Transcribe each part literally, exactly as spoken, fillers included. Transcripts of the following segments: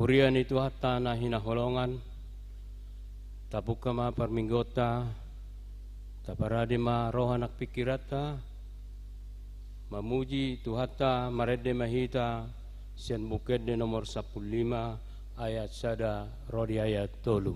Huria ni Tuhanta na hinaholongan, tapungka ma parmingguonta, taparade ma roha nang pingkiranta, mamuji Tuhanta, marende ma hita, sian Buku Ende nomor sampulu lima, ayat sada ro di ayat tolu.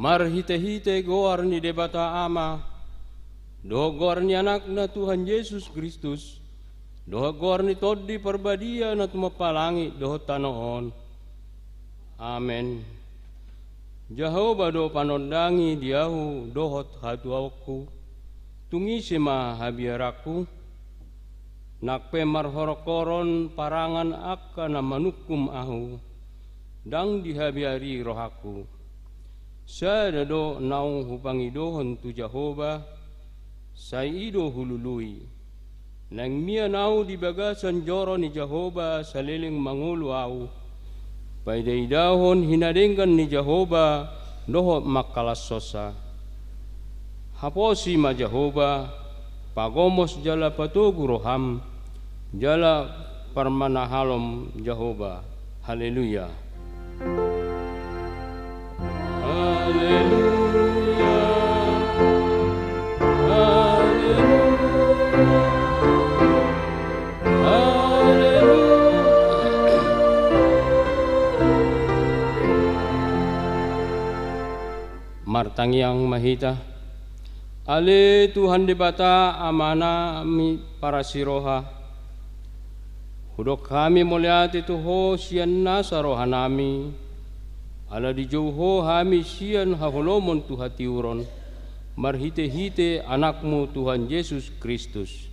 Marhitehite goar ni Debata Ama, dohot goar ni Anakna Tuhan Jesus Kristus, dohot goar ni Tondi Parbadia na tumompa langit dohot tano on. Amen. Jahowa do panondangi di ahu dohot hatuaonku, tung ise ma habiaranku? Nang pe marhoronghoron parangan angka na manungkun ahu, ndang dihabiari rohangku. Sada do naung hupangidohon tu Jahowa, sai i do hulului. Naeng mian ahu di bagasan joro ni Jahowa saleleng mangolu ahu, paida-idahon hinadenggan ni Jahowa dohot mangkalashonsa. Haposi ma Jahowa, pagomos jala patogu roham, jala parmanahalom Jahowa. Haleluya. Haleluya. Haleluya. Haleluya. Martangiang ma hita. Ale Tuhan Debata, Amanami parasi roha, hudok hami mauliate tu Ho sian nasa rohanami, ala dijou Ho hami sian haholomon tu hatiuron, marhitehite Anakmu Tuhan Jesus Kristus.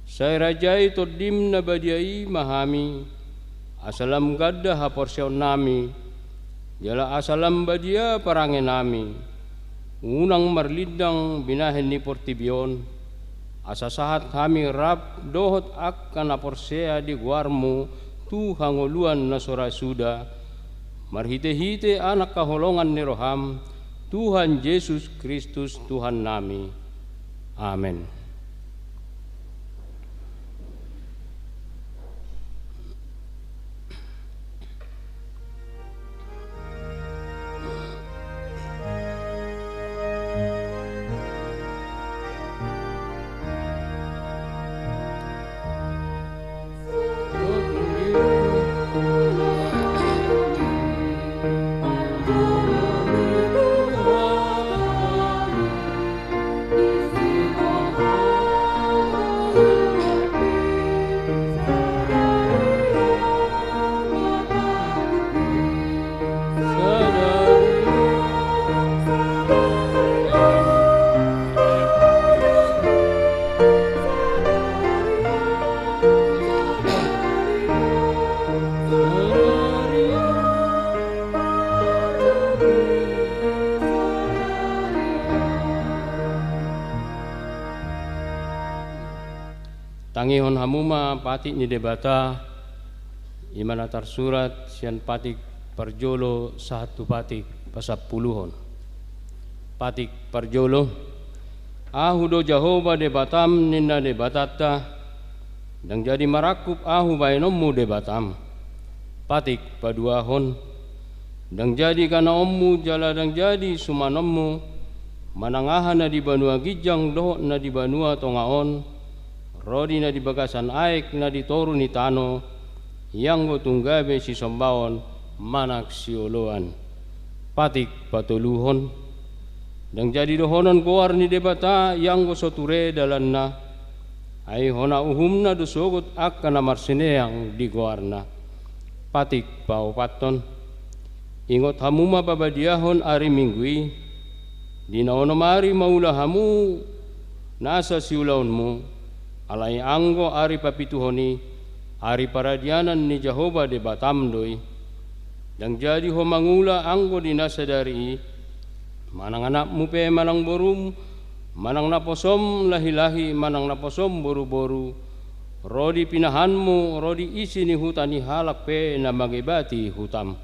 Sai rajai Tondim na badia i ma hami, asa lam ganda haporseaonnami, jala asa lam badia parangenami, unang marlindang binahen ni portibi on, asa sahat hami rap dohot angka na porsea di goarmu tu hangoluan na so ra suda, marhitehite Anak haholongan ni roham, Tuhan Jesus Kristus Tuhannami. Amen. Tangihon hamu ma patik ni Debata, i ma na tarsurat sian patik parjolo sahat tu patik pasampuluhon. Patik parjolo. Ahu do Jahowa Debatam, ninna Debatanta, ndang jadi marangkup ahu baenonmu Debatam. Patik paduahon. Ndang jadi kanaonmu jala ndang jadi sumanonmu, manang aha na di banua ginjang dohot na di banua tonga on, ro di na di bagasan aek na di toru ni tano, ianggo tung gabe sisombaon manang sioloan. Patik patoluhon. Ndang jadi dohonon goar ni Debata ianggo so ture dalanna, ai hona uhumna do sogot angka na marsineang di goarna. Patik paopathon. Ingot hamu ma pabadiahon ari Minggu i, di na onom ari maula hamu nasa siulaonmu, alai anggo ari papituhon i, ari paradianan ni Jahowa Debatam do i. Ndang jadi ho mangula anggo di na sadari i, manang anakmu pe manang borum, manang naposom lahilahi manang naposom boruboru, ro di pinahanmu, ro di isi ni huta ni halak pe na mangebati hutam.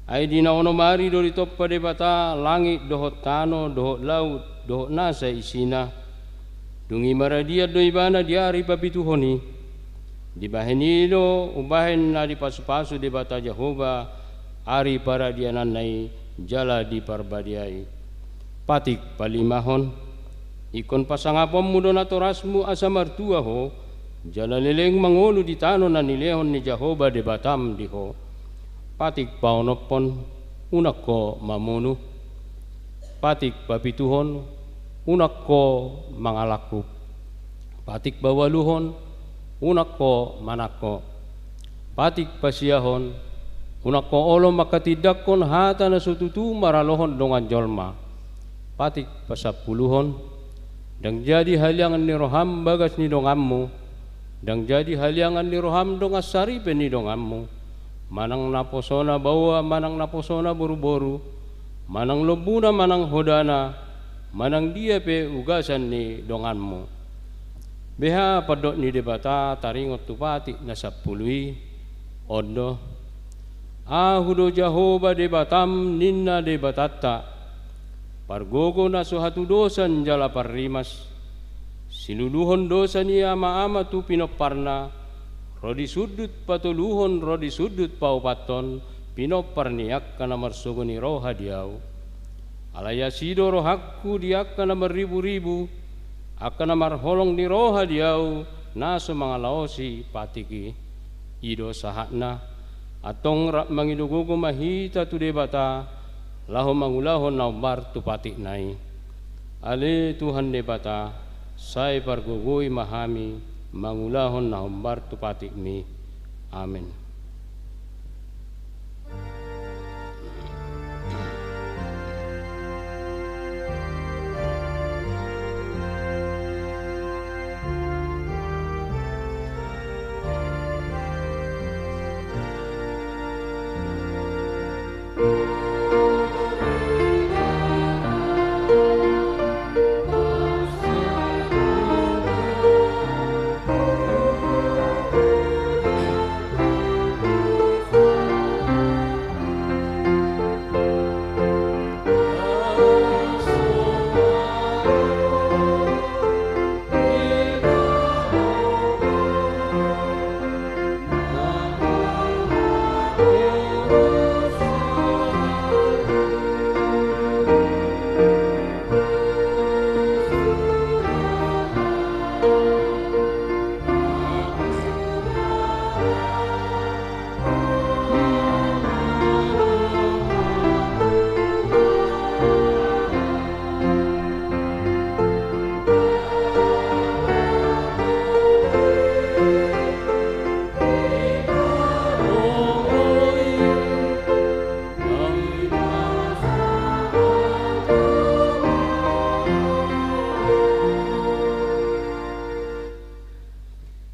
Ai di na onom ari do ditompa Debata langit dohot tano dohot laut dohot nasa isina. Dung i maradian do ibana di ari papituhon i. Dibahen i do umbahen na dipasupasu Debata Jahowa ari paradiananna i jala diparbadiai. Patik palimahon. Ingkon pasangaponmu do natorasmu asa martua ho, jala leleng mangolu di tano na nilehon ni Jahowa Debatam di ho. Patik paonomhon. Unang ho mamunu. Patik papituhon. Unang ho mangalangkup. Patik paualuhon. Unang ho manangko. Patik pasiahon. Unang ho olo mangkatindangkon hata na so tutu maralohon dongan jolma. Patik pasampuluhon. Ndang jadi haliangan ni roham bagas ni donganmu, ndang jadi haliangan ni roham dongan saripe ni donganmu, manang naposona baoa manang naposona boruboru, manang lombuna manang hodana, manang dia pe ugasan ni donganmu. Beha pandok ni Debata taringot tu patik na sampulu i? On do. Ahu do Jahowa Debatam, ninna Debatanta, pargogo na so hatudosan jala parrimas. Siluluhon dosa ni amaama tu pinomparna, ro di sundut patoluhon ro di sundut paopathon pinompar ni angka na marsogo ni roha di ahu. Alai asi do rohangku di angka na marriburibu, angka na marholong ni roha di ahu, na so mangalaosi patik i. I do sahatna. Antong rap mangido gogo ma hita tu Debata, laho mangulahon na hombar tu patikna i. Ale Tuhan Debata, sai pargogoi ma hami mangulahon na hombar tu patikmi. Amen.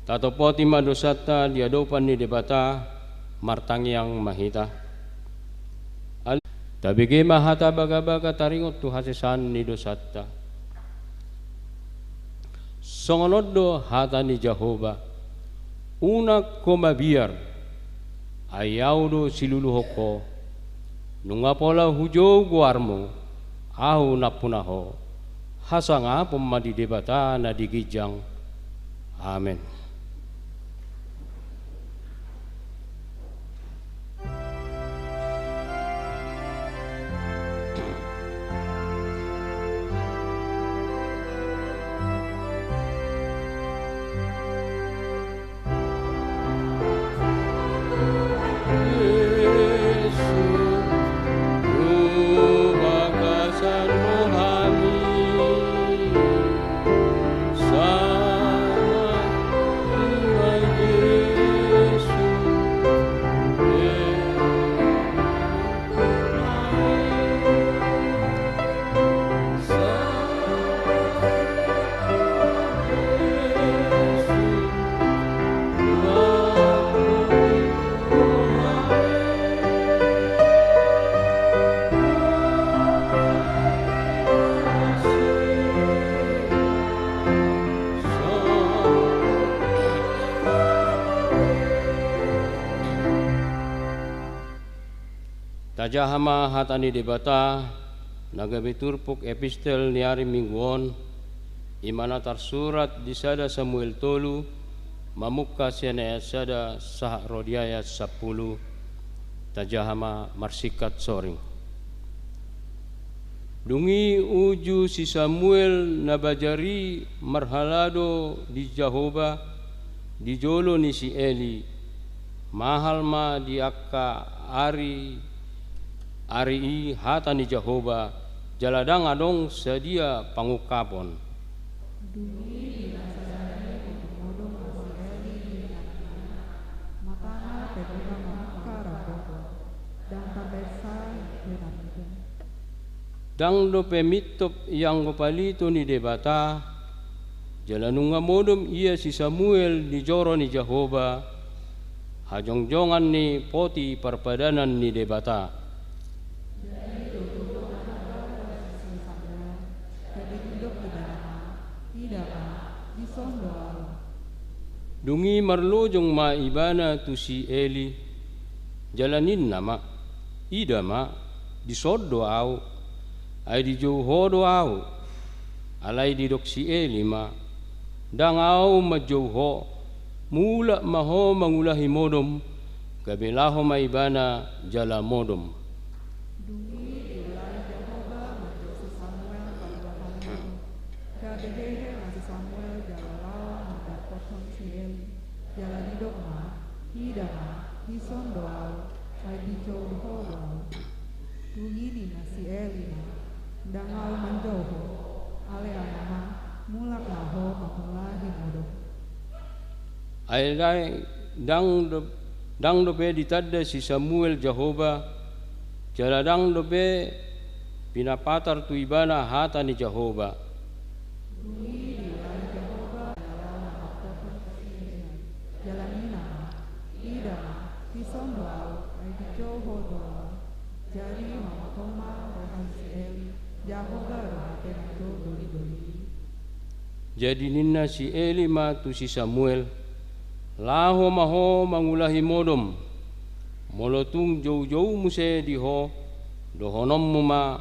Tatompoti ma dosanta di adopan ni Debata, martangiang ma hita. Al-, tabege ma hata bagabaga taringot tu hasesaan ni dosanta. Songon on do hata ni Jahowa: Unang ho mabiar, ai Ahu do siluluhon ho. Nunga pola hujou goarmu, Ahu nampuna ho. Hasangapon ma di Debata na di ginjang. Amen. Tajaha ma hata ni Debata na gabe turpuk epistel ni ari Minggu on, i ma na tarsurat di sada Samuel tolu, mamungka sian ayat sada sahat ro di ayat sampulu. Tajaha ma marsingkat soring. Dung i uju si Samuel na bajar i marhalado di Jahowa di jolo ni si Eli. Mahal ma di angka ari, ari i hata ni Jahowa, jala ndang adong sadia pangungkapon. Dung i dinasadani modom ma si Eli di ingananna, matana pe unang mamungka rambu, ndang tabersa pe na mida. Ndang dope mintop ianggo palito ni Debata, jala nunga modom ia si Samuel di joro ni Jahowa, hajongjongan ni poti parpadanan ni Debata. Jadi do tutu na hata ni si Samuel, gabe didok ibana ma: Ida ma, dison do ahu. Dung i marlojong ma ibana tu si Eli, jala ninna ma: Ida ma, dison do ahu, ai dijou ho do ahu. Alai didok si Eli ma: Ndang ahu manjou ho, mulak ma ho mangulahi modom. Gabe laho ma ibana jala modom. Dung i diulahi Jahowa manjou si Samuel paduahali on. Gabe hehe ma si Samuel jala laho mandapothon si Eli. Jala didok ma: Ida ma, dison do ahu, ai dijou ho do ahu. Dung i ninna si Eli ma: Ndang ahu manjou ho, ale ama ma, mulak ma ho mangulahi modom. Ai ndang, ndang do-, ndang dope ditanda si Samuel Jahowa, jala ndang dope pinapatar tu ibana hata ni Jahowa. Dung i diulahi Jahowa jala laho mandapothon si Eli. Jala ninna ma: Ida ma, dison do ahu, ai dijou ho do ahu. Jadi mamotong ma roha ni si Eli, Jahowa do hape manjou dolidoli i. Jadi ninna si Eli ma tu si Samuel: Laho ma ho mangulahi modom. Molo tung joujou muse di ho, dohononmu ma: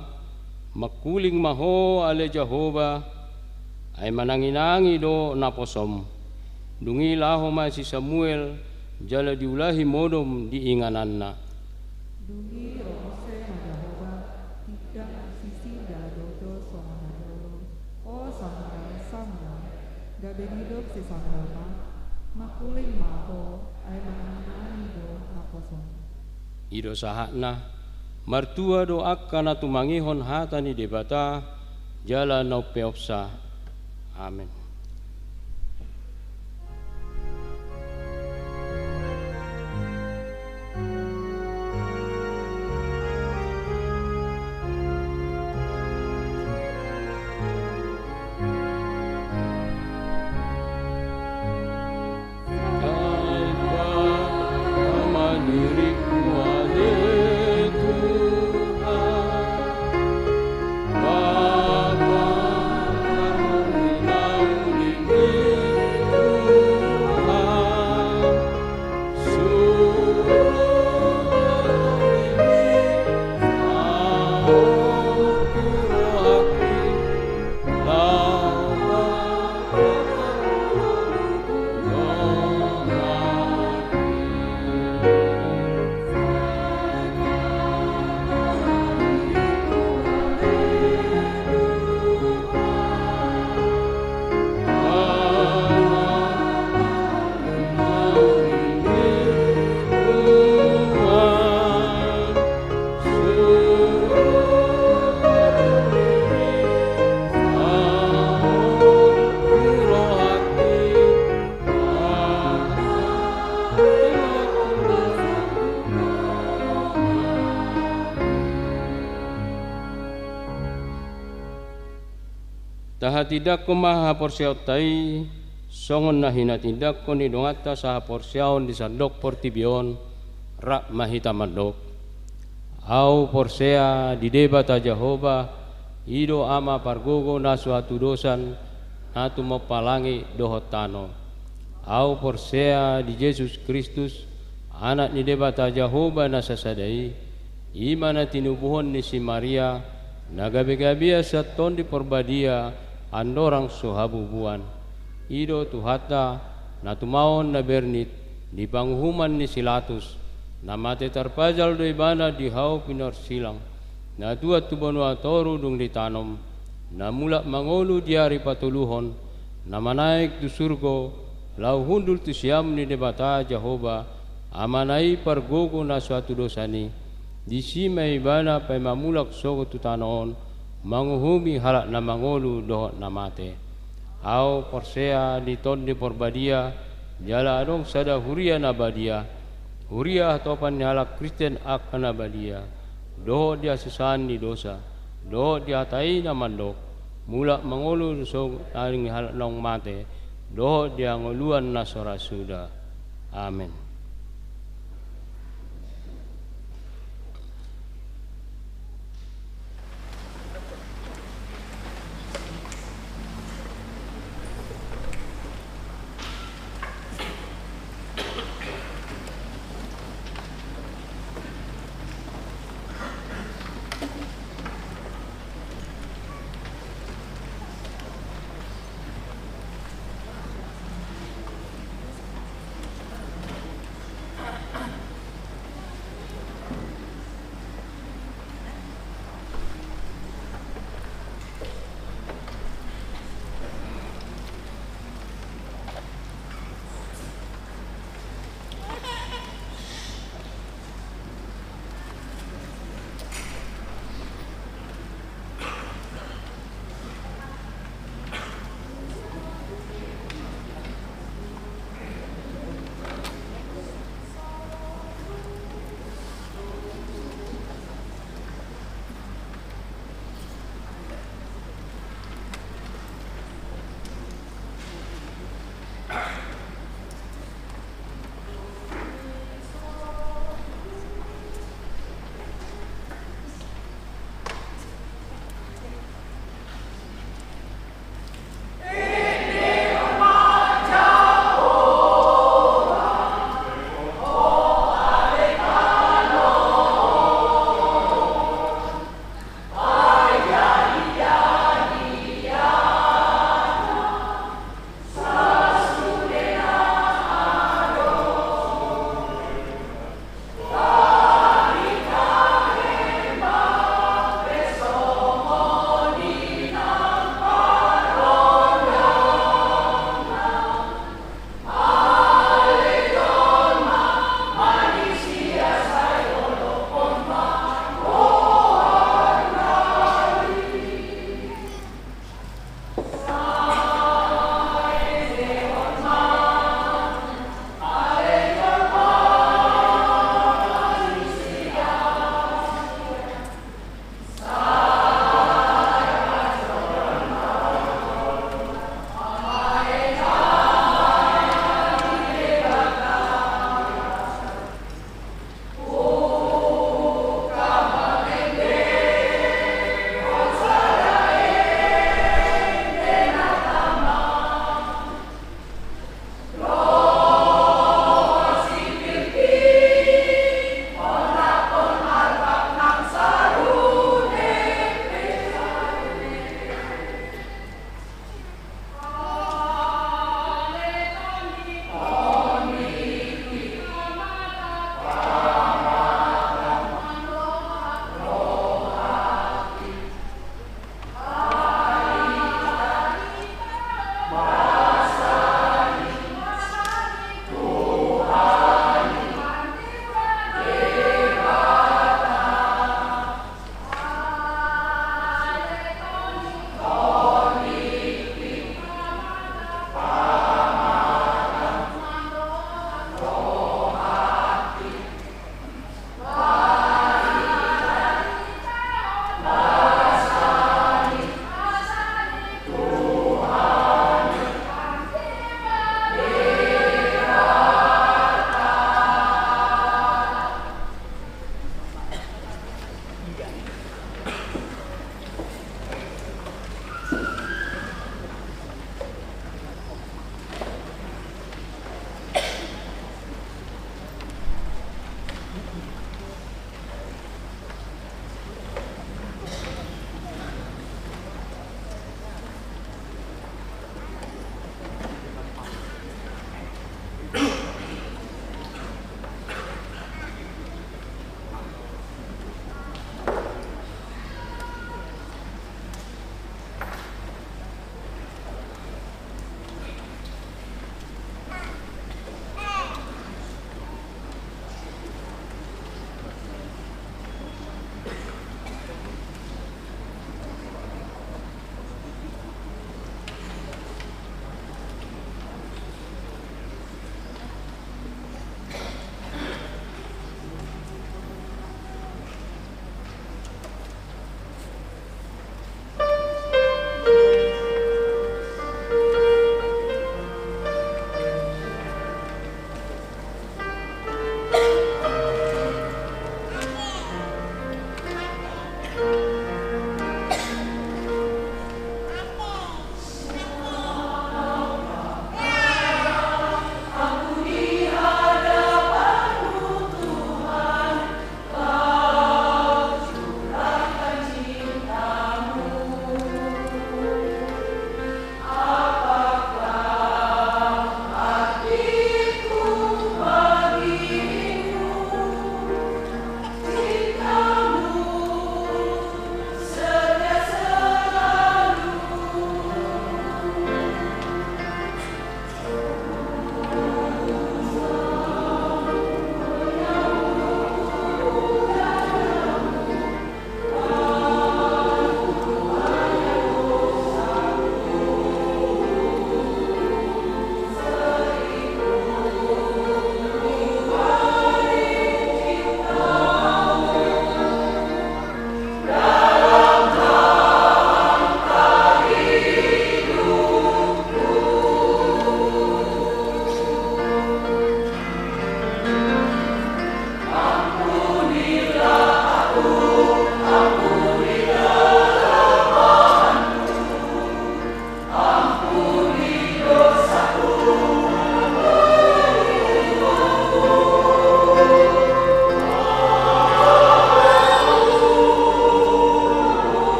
Mangkuling ma ho ale Jahowa, ai mananginangi do naposom. Dung i laho ma si Samuel, jala diulahi modom di ingananna. Dung i ro muse ma Jahowa, tinggam di sisi jala joujou songon na jolo: O Samuel, Samuel. Gabe didok si Samuel ma: Mangkuling ma ho, ai mananginangi do naposom. I do sahatna. Martua do angka na tumangihon hata ni Debata, jala na umpeopsa. Amen. Tahatindangkon ma haporseaonta i songon na hinatindangkon ni donganta sahaporseaon di sandok portibi on, rap ma hita mandok: Ahu porsea di Debata Jahowa, i do Ama pargogo na so hatudosan, na tumompa langit dohot tano. Ahu porsea di Jesus Kristus, Anak ni Debata Jahowa na sasada i, i ma na tinubuhon ni si Maria, na gabegabean sian Tondi Parbadia, andorang so habubuan. I do Tuhanta, na tumaon na bernit di panguhuman ni si Latus, na mate tarpajal do Ibana di hau pinorsilang, na tuat tu banua toru dung ditanom, na mulak mangolu di ari patoluhon, na manaek tu surgo, laho hundul tu siamun ni Debata Jahowa, Amana i pargogo na so hatudosan i. Disi ma Ibana paima mulak sogot tu tano on, manguhumi halak na mangolu dohot na mate. Ahu porsea di Tondi Parbadia, jala adong sada huria na badia, huria hatopan ni halak Kristen angka na badia, dohot di hasesaan ni dosa, dohot di hata i na mandok: Mulak mangolu do songon i halak naung mate, dohot di hangoluan na so ra suda. Amen.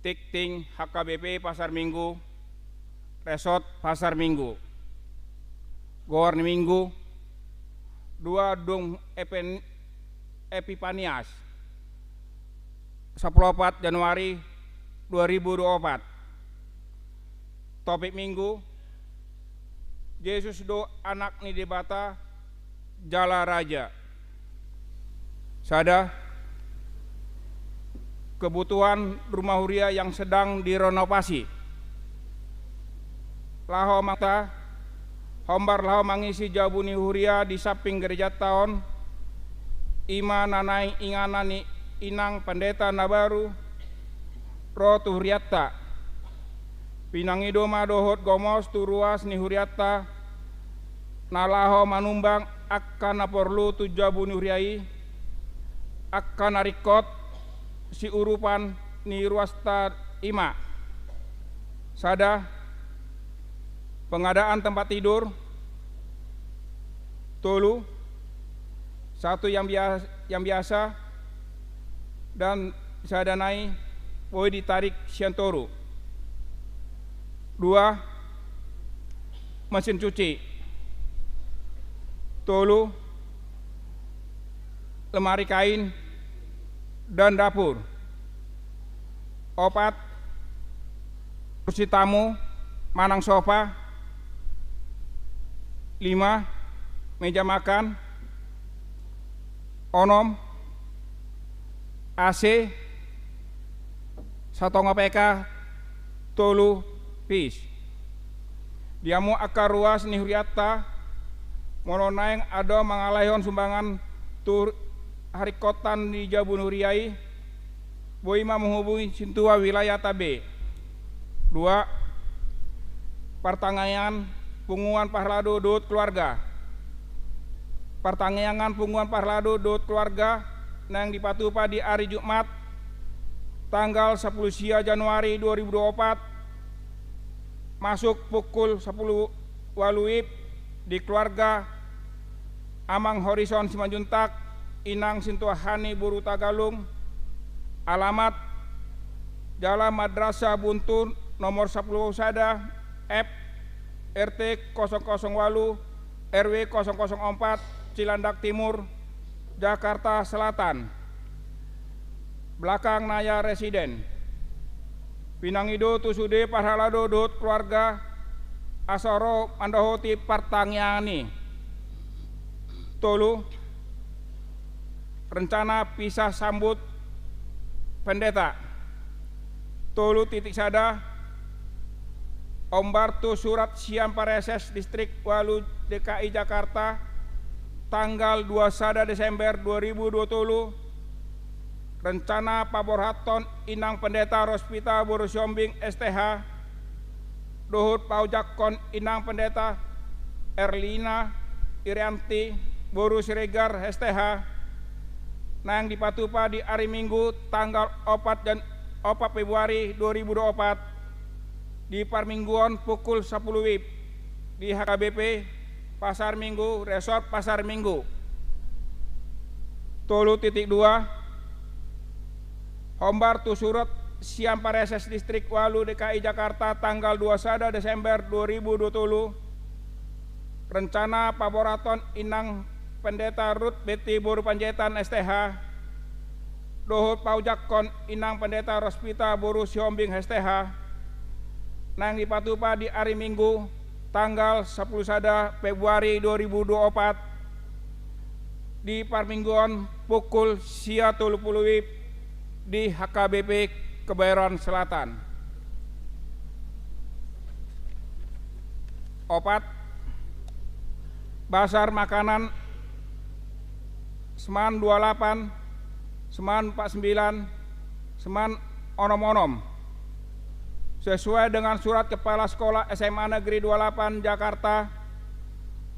Tingting H K B P Pasar Minggu, Resort Pasar Minggu. Goar ni Minggu, dua dung Epen-, Epipanias, sampulu opat Januari dua ribu dua puluh opat. Topik Minggu, Jesus do Anak ni Debata jala Raja. Sada, kebutuhan rumah huria yang sedang direnovasi. Laho mangta, hombar laho mangisi jabu ni huria di samping gerejanta on, i ma na naeng inganan ni inang pendeta na baru, ro tu hurianta. Pinangido ma dohot gomos tu ruas ni hurianta, na laho manumbang angka na porlu tu jabu ni huria i, angka na ringkot siurupan ni ruasta i ma. Sada, pengadaan tempat tidur. Tolu, satu yang bia-, yang biasa, dan sada nai boi ditarik sian toru. Dua, mesin cuci. Tolu, lemari kain dan dapur. Opat, kursi tamu manang sofa. Lima, meja makan. Onom, A C, satonga P K. Tolu, pis. Di hamu angka ruas ni hurianta, molo naeng adong mangalaihon sumbangan tu haringkotan ni jabu ni huria i, boi ma menghubungi sintua wilayah tabé. Dua, partangiangan punguan parhalado dohot keluarga. Partangiangan punguan parhalado dohot keluarga naeng dipatupa di ari Jumat, tanggal sampulu sia Januari dua ribu dua puluh opat, masuk pukul sampulu ualu WIB di keluarga Amang Horison Simanjuntak, Inang Sintua Hani boru Tagalung, alamat Jalan Madrasah Buntu nomor sampulu sada F, R T kosong kosong ualu, R W kosong kosong opat, Cilandak Timur, Jakarta Selatan. Belakang Naya Residen. Pinangido tu sude parhalado dohot keluarga asa ro mandohoti partangiangan i. Tolu, rencana pisah sambut pendeta. Tolu titik sada, ombar tu surat sian Pareses Distrik ualu D K I Jakarta, tanggal dua sada Desember dua ribu dua tolu, rencana paborhathon Inang Pendeta Rospita boru Sihombing S T H, dohot paojakhon Inang Pendeta Erlina Irianti boru Siregar S T H, naeng dipatupa di ari Minggu tanggal opat dan opat Februari dua ribu dua opat, di parmingguon pukul sampulu WIB di H K B P Pasar Minggu, Resort Pasar Minggu. Tolu titik dua, hombar tu surat sian Pareses Distrik ualu D K I Jakarta tanggal dua sada Desember dua ribu dua tolu, rencana paborhathon Inang Pendeta Rut Betty boru Panjaitan S T H, dohot paojakhon Inang Pendeta Rospita boru Sihombing S T H, naeng dipatupa di ari Minggu tanggal sampulu sada Februari dua ribu dua opat, di parmingguon pukul sia tolu pulu WIB di H K B P Kebayoran Selatan. Opat, basar makanan seman dua lapan, seman empat sembilan, seman onom onom. Sesuai dengan surat Kepala Sekolah S M A Negeri dua lapan Jakarta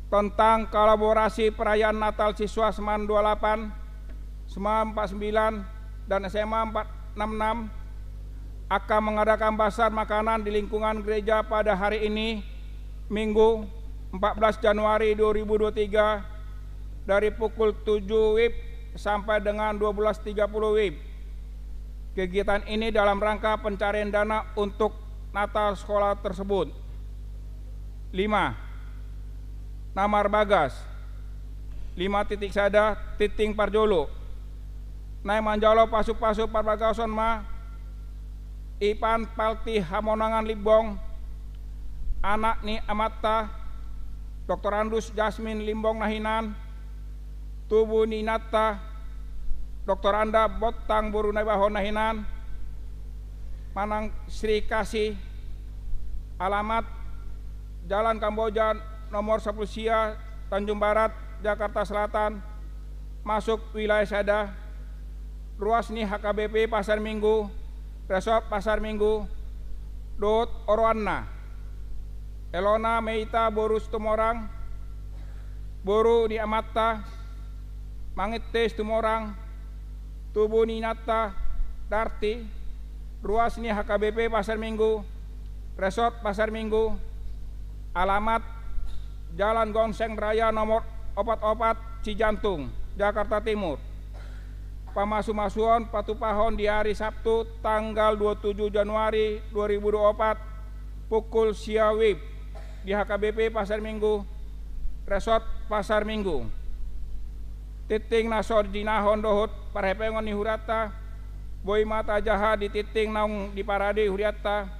tentang kolaborasi perayaan Natal siswa seman dua lapan, seman empat sembilan, dan S M A empat enam enam, akan mengadakan basar makanan di lingkungan gereja pada hari ini, Minggu, empat belas Januari dua ribu dua tiga, dari pukul tujuh WIB sampai dengan dua belas tiga puluh WIB. Kegiatan ini dalam rangka pencarian dana untuk nata sekolah tersebut. Lima, na marbagas, lima titik sada, tingting parjolo. Naeng manjalo pasu-pasu parbagason ma Ipan Palti Hamonangan Limbong, anak ni amanta Doktorandus Jasmin Limbong na hinan, tubu ni inanta Doktoranda Bontang boru Naibaho na hinan, manang Sri Kasih, alamat Jalan Kamboja nomor sapulu sia, Tanjung Barat, Jakarta Selatan, masuk wilayah sada, ruas ni H K B P Pasar Minggu, Resort Pasar Minggu, dohot oroanna. Elona Meita boru Situmorang, boru ni amanta Manginte Situmorang, tubu ni inanta Darti, ruas ni H K B P Pasar Minggu, Resort Pasar Minggu, alamat Jalan Gongseng Raya nomor opat opat, Cijantung, Jakarta Timur. Pamasu-masuon patupahon di ari Sabtu tanggal dua puluh tujuh Januari dua ribu dua puluh empat, pukul sia WIB di H K B P Pasar Minggu, Resort Pasar Minggu. Tingting na so jinahon dohot parhepengon ni hurianta, boi ma tajaha di tingting naung diparade hurianta.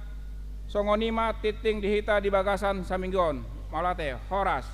Songon i ma tingting di hita di bagasan saminggu on. Mauliate, horas.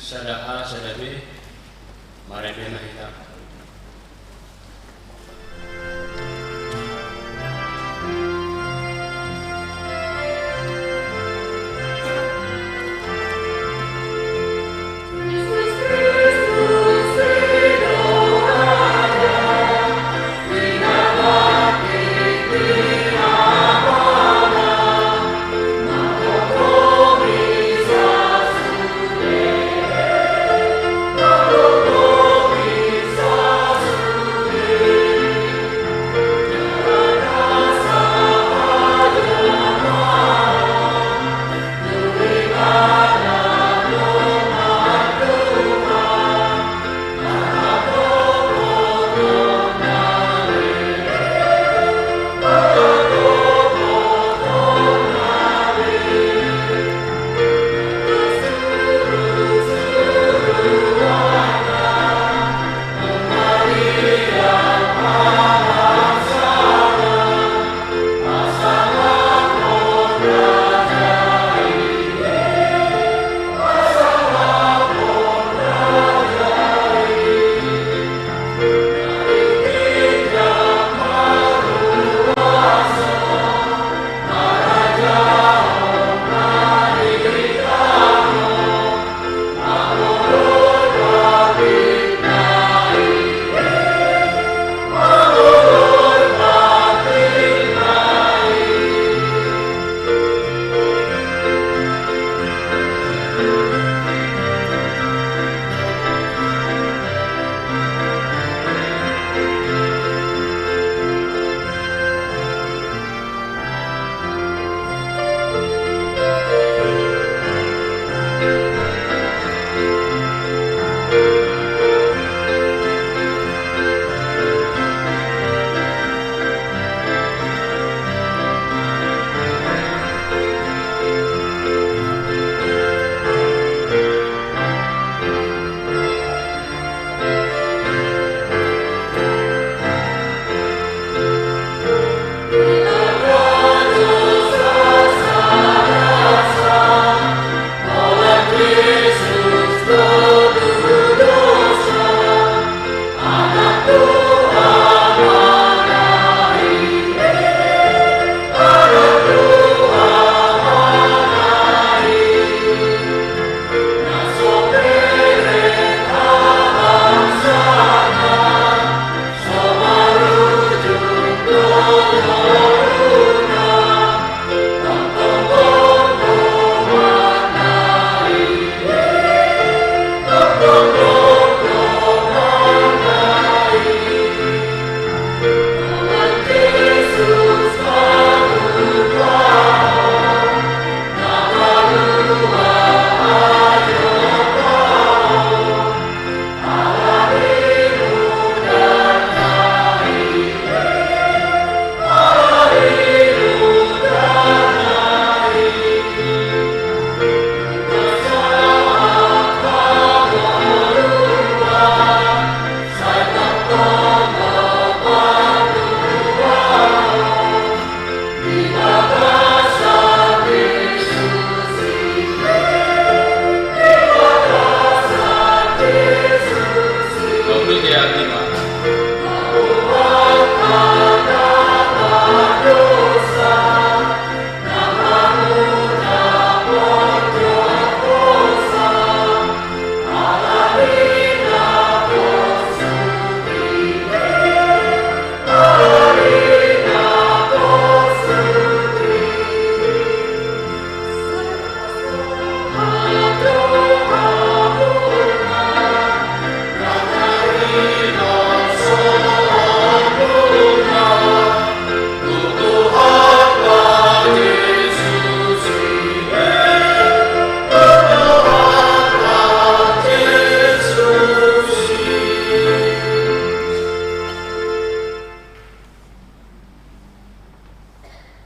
Sada A, sada B, marende ma hita.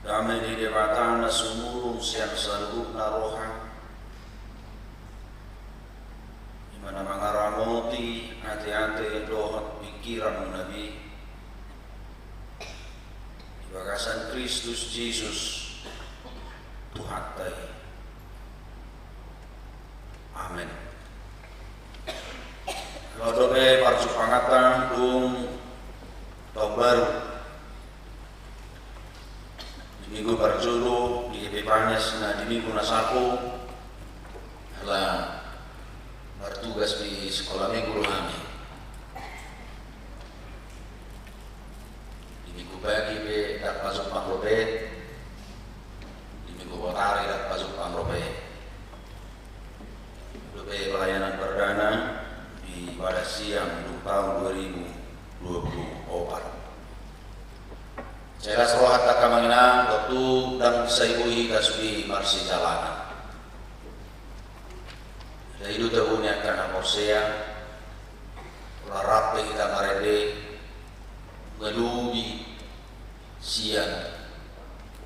Dame ni Debata na sumurung sian saluhutna roha, i ma na mangaramoti ateate dohot pingkiranmuna be, di bagasan Kristus Jesus Tuhanta i. Amen. Dope parjumpanganta dung taon baru di minggu parjolo di Epipanias na di minggu na salpu, ala martugas di sikola minggu do hami. Di minggu pagi pe ndang pajumpang dope, di minggu botari ndang pajumpang dope. Dope pelayanan perdana di ibadah siang dung taon dua ribu dua puluh opat. Sai las rohanta angka amang inang, tontu ndang sai boi hita sude marsijalangan. Alai i do tabo ni angka na porsea, pola rap pe hita marende, mangalobi sian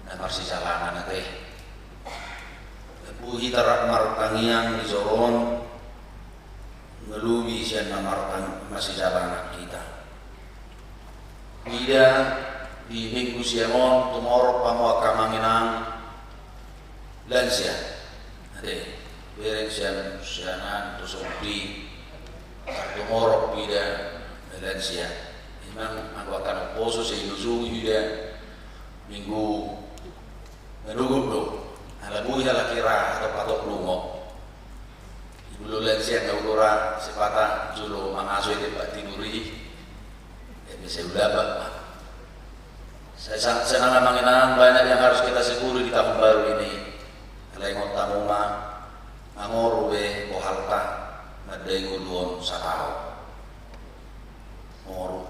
na marsijalangan ate. Ndang boi hita rap martangiang di joro on, mangalobi sian na martang-, marsijalangan hita. Ida di minggu siang on tumorop hamu angka amang inang lansia. Ate, bereng sian siahaan tu sompi, tumorop ida lansia. Memang anggo angka na poso sai iluju ida minggu manogot do. Ala boi halak i ra hatop-hatop lungo. Ibulolan sian na ulora sipata jolo mangaso i tempat tidur i. Jadi sai ulabak ma. Sai sa-, sai nang amang inang, banyak yang harus kita syukuri di tahun baru ini. Alai ingot hamu ma, mangoru be bohalta mandai ngolu on sataon. Moru.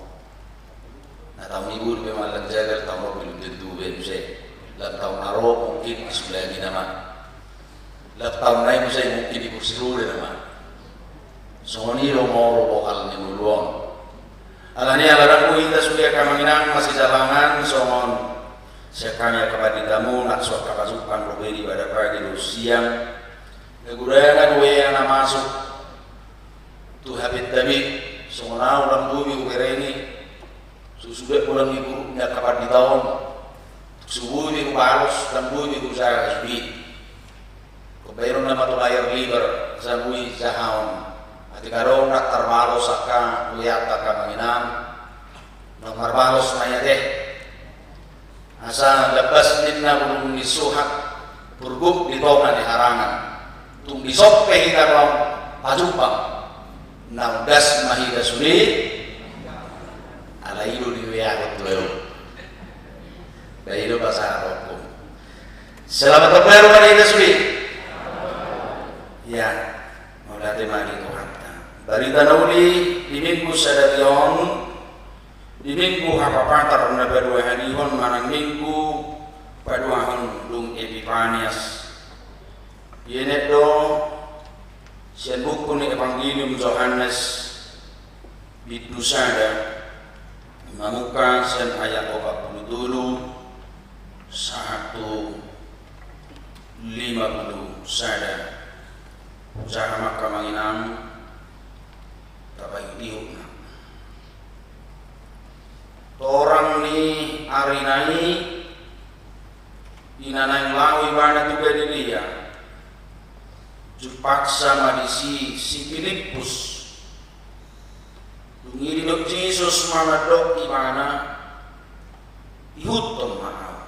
Na taon i boi pe mangallang jagal, taon on belum tentu be muse. Lam taon na ro mungkin disulami nama. Lam taon na i muse mungkin dikursi roda nama. Songon i do moru bohal ni ngolu on. Alani ala ndang boi hita sude angka amang inang marsijalangan songon sian hami angka panditamu na so angka pajumpang dope di ibadah pagi dohot siang. Kegurangan W A na masuk tu H P-nta be, songon ahu ndang boi be huberengi, susuda bolang ni guru ni angka pandita on, so boi be hubalos, ndang boi be hujaha sude. Hubaen nama tu layar lebar, so boi jahaon. Atik adong na tarbalos angka W A-ta angka amang inang, na marbalos ma i ate. Asa lambas ninna bulung ni suhat, purguk di tonga ni harangan. Tung dison pe hita naung pajumpang, naung das ma hita sude. Alai i do di W A-ku tu ahu. Ba i do pasahatonku. Selamat tahun baru ma di hita sude. Ya, mauliate ma di Tuhanta. Barita na uli di minggu sadari on, di minggu hapapatar na paduahalihon manang minggu paduahon dung Epipanias. Dienet do sian buku ni Evangelium Johannes bindu sada, mamungka sian ayat opat pulu tolu sahat tu lima pulu sada. Hujaha ma angka amang inang, tapaihutihut ma. Torang ni arina i, di na naeng laho ibana tu Galilea, jumpangsa ma disi si Pilippus. Dung i didok Jesus ma mandok ibana, ihuthon ma ahu.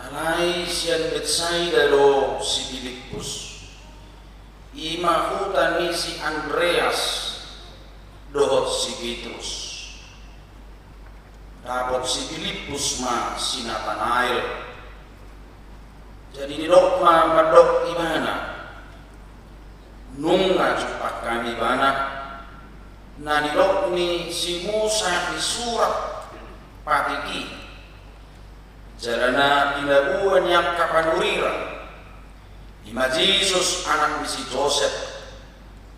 Alai sian Betsaida do si Pilippus, i ma huta ni si Andreas dohot si Petrus. Dapot si Pilippus ma si Natanael. Jadi didok ma mandok ibana, nunga jumpang hami ibana, na nidok ni si Musa di surat patik i, jala na pinaboa ni angka panurirang, i ma Jesus anak ni si Josep,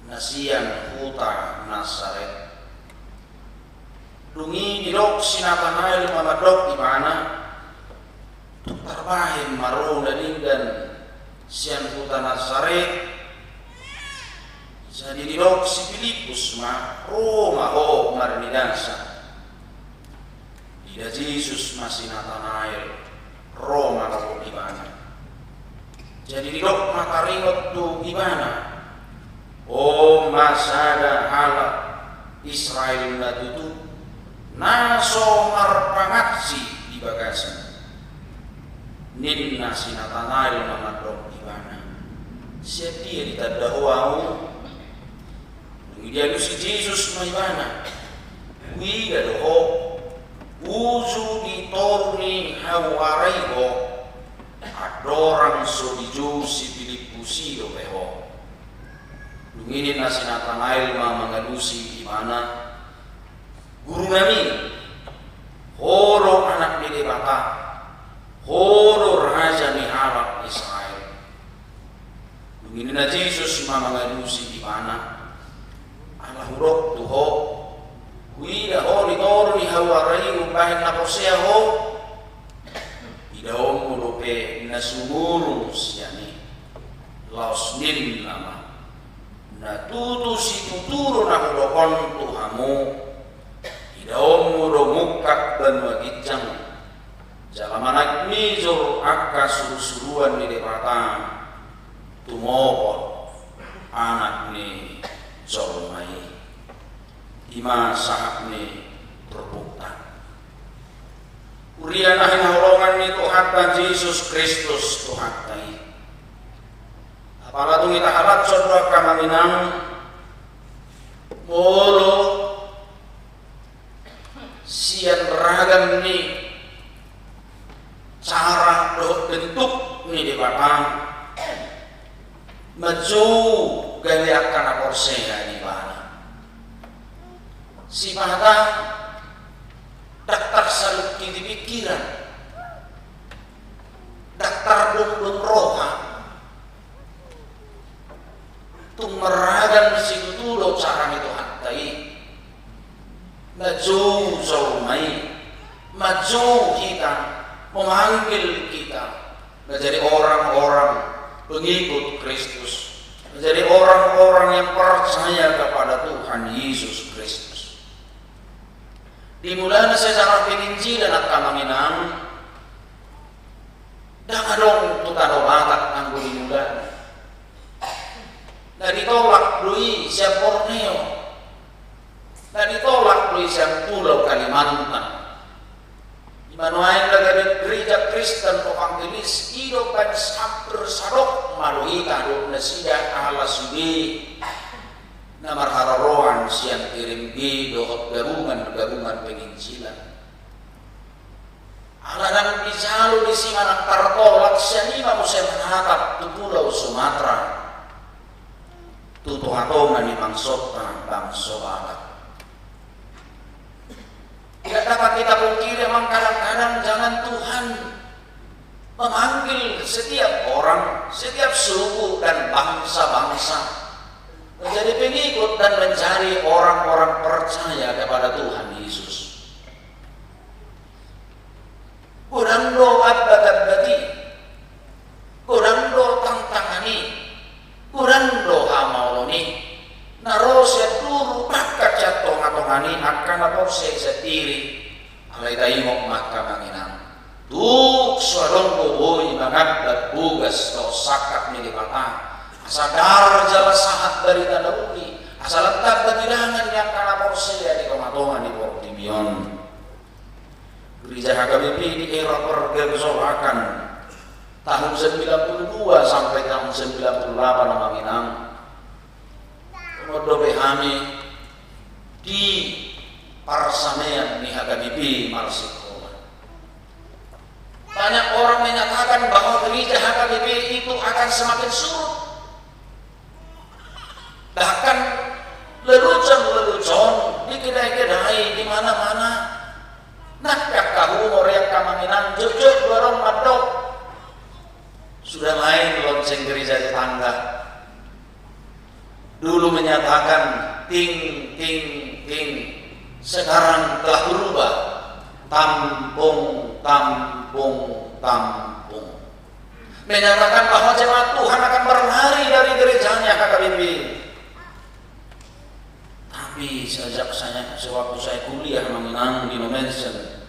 na sian huta Nasaret. Dung i didok si Natanael ma mandok ibana, tung tarbahen ma ro na denggan sian huta Nasaret. Jadi didok si Pilippus ma, ro ma ho marnidasa. Diida Jesus ma si Natanael, ro ma dohot ibana. Jadi didok ma taringot tu ibana, on ma sada Israel na tutu, na so marpangansi di bagasna. Ninna si Natanael ma mandok ibana: Sian dia ditanda ho ahu? Dung i dialusi Jesus ma ibana: Huida do ho, uju di toru ni hau ara i ho, andorang so dijou si Pilippus i dope ho. Dung i ninna si Natanael ma mangalusi ibana: Guru nami, ho do Anak ni Debata, ho do Raja ni halak Israel. Dung i ninna Jesus ma mangalusi ibana: Ala hudok tu ho, huida ho di toru ni hau ara i umbahen na porsea ho? Idaonmu dope na sumurung sian i. Laos ninna ma: Na tutu situtu do na hudok on tu hamu, idaonmu do mungkak banua ginjang, jala manaek mijur angka surusuruan ni Debata tumopot Anak ni jolma i. I ma sahat ni turpukta. Huria na hinaholongan ni Tuhanta Jesus Kristus Tuhanta i. Apala dung i tahalashon do angka amang inang, molo sian ragam ni cara dohot bentuk ni Debata, manjou gabe angka na porsea di Ibana. Sipata ndang tarsangkiti pingkiran, ndang tardongdong roha. Tung marragam situtu do cara ni Tuhanta i. Manjou jolma i, manjou hita, memanggil kita menjadi orang-orang pengikut Kristus, menjadi orang-orang yang percaya kepada Tuhan Yesus Kristus. Di mulana sejarah penginjilan, angka amang inang, ndang adong tu Tano Batak anggo di mulana. Na ditolak do i sian Borneo, na ditolak do i sian Pulau Kalimantan. Di ma nuaeng na gabe gereja Kristen evangelis, i do umbahen hampir sadok ma do hita dohot nasida ala sude na marharoroan sian R M B dohot gabungan-gabungan penginjilan. Ala ndang dijalo disi manang tartolak, sian i ma muse manatap tu Pulau Sumatera, tu tonga-tonga ni bangsonta, bangso Batak. Tidak dapat kita pungkiri, memang kadang-kadang jangan Tuhan memanggil setiap orang, setiap suku dan bangsa-bangsa menjadi pengikut dan menjadi orang-orang percaya kepada Tuhan Yesus. Godang do ambat-ambat i, godang do tantangan i, godang do hamaolon i, na ro sian duru, bahkan sian tonga-tonga ni angka na porsea sandiri. Alai taingot ma, angka amang inang, tung so adong do boi mangambat bogas dohot sangkap ni Debata, asa dar jala sahat barita na uli, asa lantap bagi tangan ni angka na porsea di tonga-tonga ni portibi on. Gereja H K B P di era pergejolakan tahun sembilan puluh dua sampai tahun sembilan puluh delapan, amang inang, tongon dope hami di parsamean ni H K B P marsikola. Banyak orang menyatakan bahwa gereja H K B P itu akan semakin surut. Bahkan lelucon-lelucon dikedai-kedai di mana-mana. Nang pe angka humor i, angka amang inang, jotjot do adong mandok: Sudah lain lonceng gereja tetangga. Dulu menyatakan ting, ting, ting, sekarang telah berubah: tampung, tampung, tampung. Menyatakan bahwa jemaat Tuhan akan berlari dari gerejanya H K B P. Tapi sejak saya, sewaktu saya kuliah, amang inang, di Nommensen,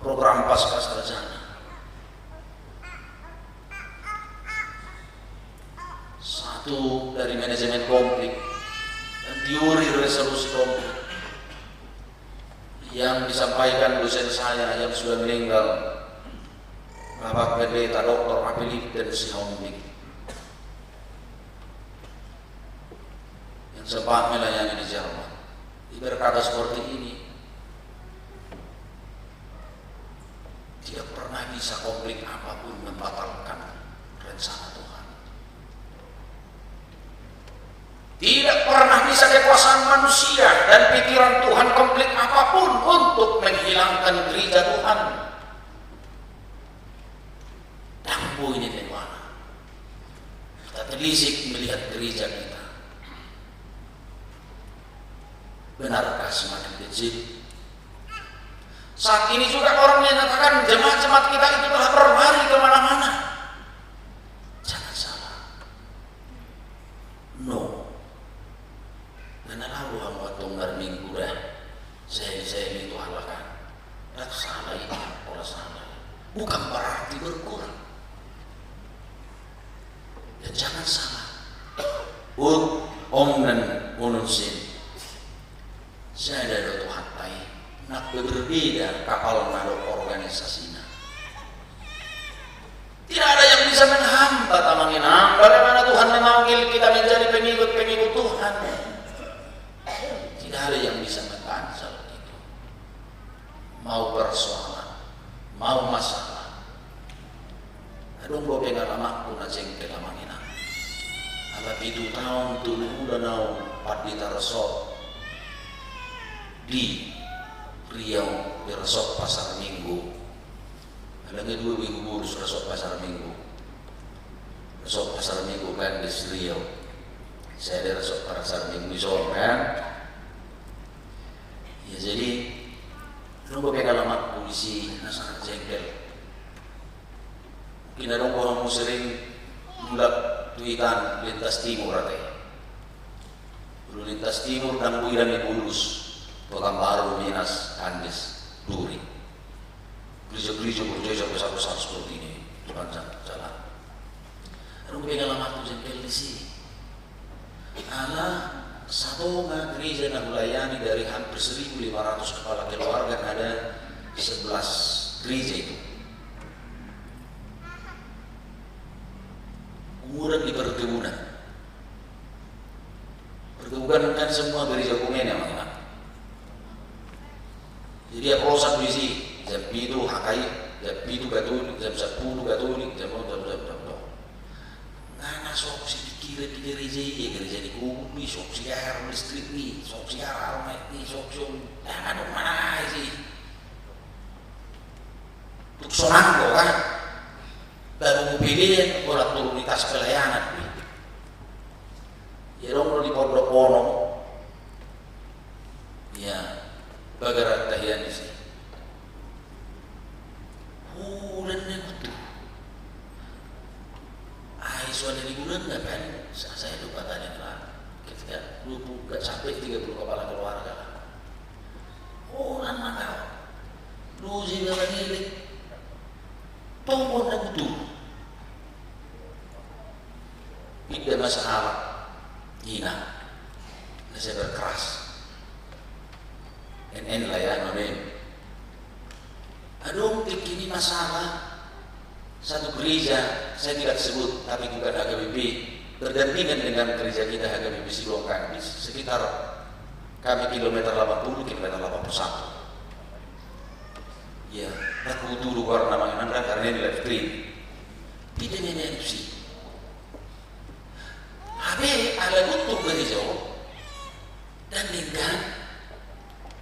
program pasca sarjana, satu dari manajemen konflik dan teori resolusi konflik. Yang disampaikan dosen saya yang sudah meninggal, Bapak Pendeta Doktor Apiliten Sihombing, yang sempat melayani di Jerman, dia berkata seperti ini: "Tidak pernah bisa konflik apapun membatalkan rencana Tuhan. Tidak pernah bisa kekuasaan manusia dan pikiran Tuhan konflik apapun untuk menghilangkan gereja Tuhan." Dang boi ni, teman. Kita telisik melihat gereja kita. Benarkah semakin kecil? Saat ini juga orang menyatakan jemaat-jemaat kita itu telah berlari kemana-mana. Jangan salah. No. Ngana lalu hamu antong marminggu da. Saya, saya itu halakan. Nggak salah itu, kalau salah. Bukan berarti berkurang. Dan jangan salah. Ut, om dan unun sin. Sada do Tuhanta i, nang pe berbeda kapalna dohot organisasina. Tidak ada yang bisa menghambat, amang inang, bagaimana Tuhan memanggil kita menjadi pengikut-pengikut Tuhan. Tidak ada yang bisa mengganjal itu. Mau persoalan, mau masalah. Adong do pengalamanku na jengkel, amang inang. Ala pitu taon tolu bulan au pandita resort di Riau, di resort Pasar Minggu. Ala nga dua minggu burus resort Pasar Minggu. Resort Pasar Minggu kan di Riau. Saya di resort Pasar Minggu di sono kan. Ya, jadi adong do pengalamanku disi na sangat jengkel. Mungkin adong do hamu sering mulak tu huta lintas timur ate. Ulu lintas timur, dang boi dang i bulus, Pekanbaru, Minas, Andes, Duri. Gereja-gereja berjaya besar-besar seperti ini di sepanjang jalan. Adong do pengalamanku jengkel disi. Ala satonga gereja na hulayani, dari hampir seribu lima ratus kepala keluarga, ada sebelas gereja itu. Umuran di perkebunan. Perkebunan kan semua gereja ekumenik, amang inang. Jadi, ya, prosat disi, jam pitu H K I, jam pitu Katolik, jam sepuluh Katolik, jam, jam, jam, jam, jam. Ngana sok si pikiran di gereja i, gereja ni kubun i, sok si air listrik i, sok si air aromatik i, sok si on. Ngana do mana i si. Tuk sonang do kan. Baru mupilian orang turun di tas pelayanan. Ya, adong do di pondok ono. Ya, bagarat tahian disi. Hulan na butuh. Ai, soalnya di bulan na kan, sa-, saya lupa tadi lah. Ketika dua puluh, nggak sampai tiga puluh kepala keluarga lah. Oh, nama kau. Lu sih, Bapak Ngilik. Tonggo na butuh. Pinda ma sahalak ina na saya berkeras. En, en lah ya, nonin. Adong tingki ni masalah satu gereja, saya tidak sebut, tapi bukan H K B P, berdampingan dengan gereja kita H K B P Siloam Kandis, sekitar kami kilometer delapan puluh, kilometer delapan puluh satu. Ya, aku tuduh warna mangenang karena ini live stream. Tidak mengenai F C. Hape ala butuh gereja on, dan denggan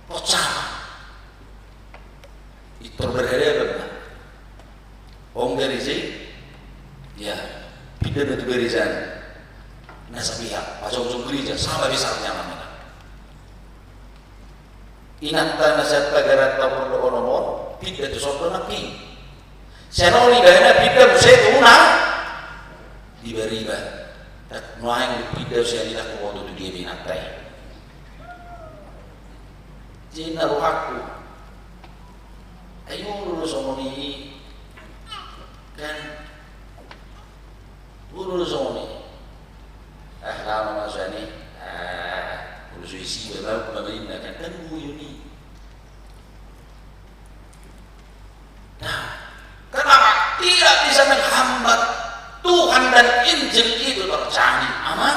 pocama. Itor berhadapan ma. Ong gereja i, ya, pinda ma tu gereja na sapihak, pajongjong gereja sama besarnya ma. Inanta na sian pagaranta pondok onom on, pinda tu son do nangkin. Sian on ibana pinda muse tu na di bariba. Dak nuaeng pinda sian i, dak huboto tu dia be inanta i. Jadi na rohangku. Ai ulu do songon i kan. Ulu do songon i. Ah, lama ma sian i. Ah, ulu so isi be lau pemainna kan, kan buyun i.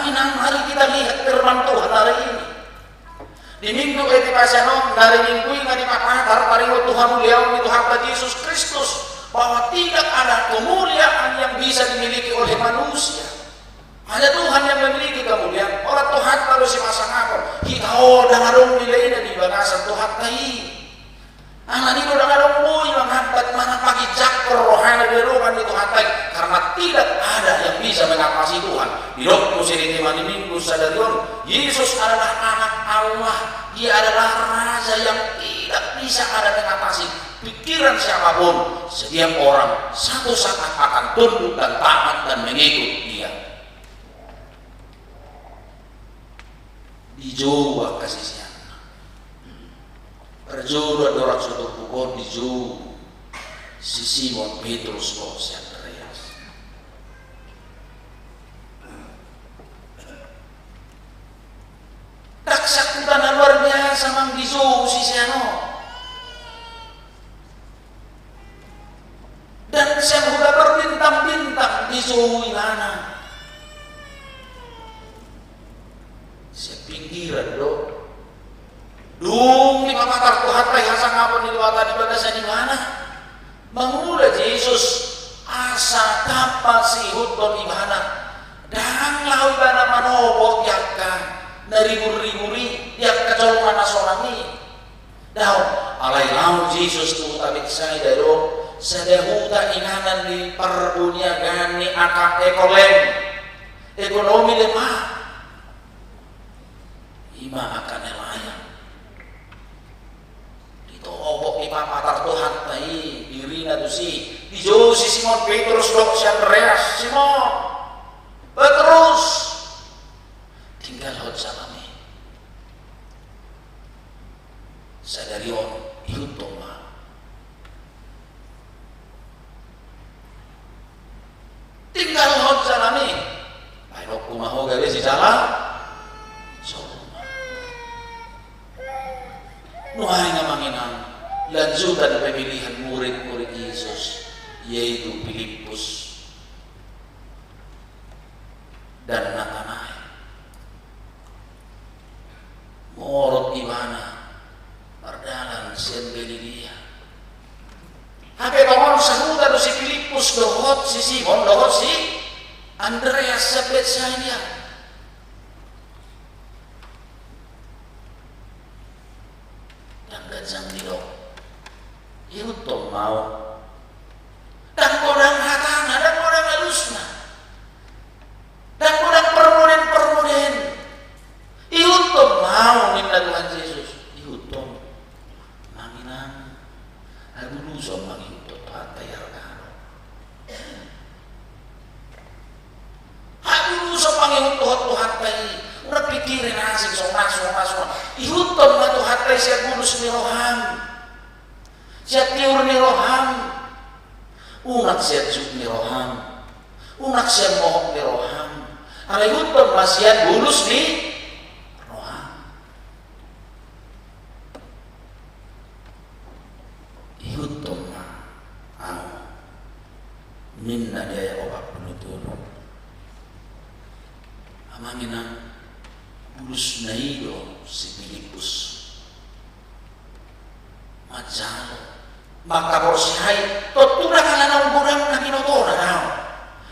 Inang, mari kita lihat firman Tuhan hari ini. Di Minggu Epipasian on, na di Minggu i nga dipapatar taringot tu hamuliaon ni Tuhanta Jesus Kristus, bahwa tidak ada kemuliaan yang bisa dimiliki oleh manusia. Hanya Tuhan yang memiliki kemuliaan. Holan Tuhanta do sipasangaphon. Hita on ndang adong nilaina di bagasan Tuhanta i. Alani i do ndang adong boi manghambat manang manginjak rohana di adopan ni Tuhanta i, karena tidak ada yang bisa mengatasi Tuhan. Didok muse di tema ni Minggu sadari on, Yesus adalah Anak Allah. Dia adalah Raja yang tidak bisa ada mengatasi pikiran siapapun. Setiap orang satu saat akan tunduk dan taat dan mengikut Dia. Dijou angka siseanna. Parjolo andorang so turpuk on dijou si Simon Petrus dohot si Andreas. Ndang sakutan na luar biasa manang dijou sisean on. Dan sian huta berbintang-bintang dijou ibana. Sian pinggiran do. Dung dipapatar Tuhanta i hasangapon ni Debata di bagasan ibana, mangula Jesus asa tamba siihuthon ibana. Ndang laho ibana manogot di angka na ribur-ribur i, di angka jolma na sonang i. Daong, alai laho Jesus tu huta Betsaida do, sada huta inganan ni parboniagaan ni angka ekolem, ekonomi lemah. I ma angka nelayan. Ditohop dipapatar Tuhanta i dirina tusi, dijou si Simon Petrus dohot si Andreas. Simon Petrus, tinggalhon jala i. Sadari on ihuthon ma. Tinggalhon jala i. Baenonku ma ho gabe sijala. Sombong ma. Nuaeng, amang inang, lanjutan pemilihan murid-murid Yesus, yaitu Pilippus dan Natanael. Morot ibana mardalan sian Galilea. Hape tongon sahuta do si Pilippus dohot si Simon dohot si Andreas sian Betsaida. Ndang ganjang didok, ihuthon ma ho. Ndang godang hatana, ndang godang alusna, ndang godang parmodeen-parmodeen. Ihuthon ma ho, ninna Tuhan Jesus. Ihuthon. Amang inang, habuluson mangihuthon Tuhanta i, arga do. Habuluson mangihuthon Tuhanta i. Unang pikiron na asing, songon na, songon na, songon na. Ihuthon ma Tuhanta i sian bulus ni roham, sian tiur ni roham. Unang sian juk ni roham, unang sian mohop ni roham. Alai ihuthon ma sian bulus ni roham. Ihuthon ma ahu, ninna di ayat opat pulu tolu. Amang inang, bulusna i do si Pilippus manjalo, mangkaporseai, tontu ndang ala naung godang na binotona, daong.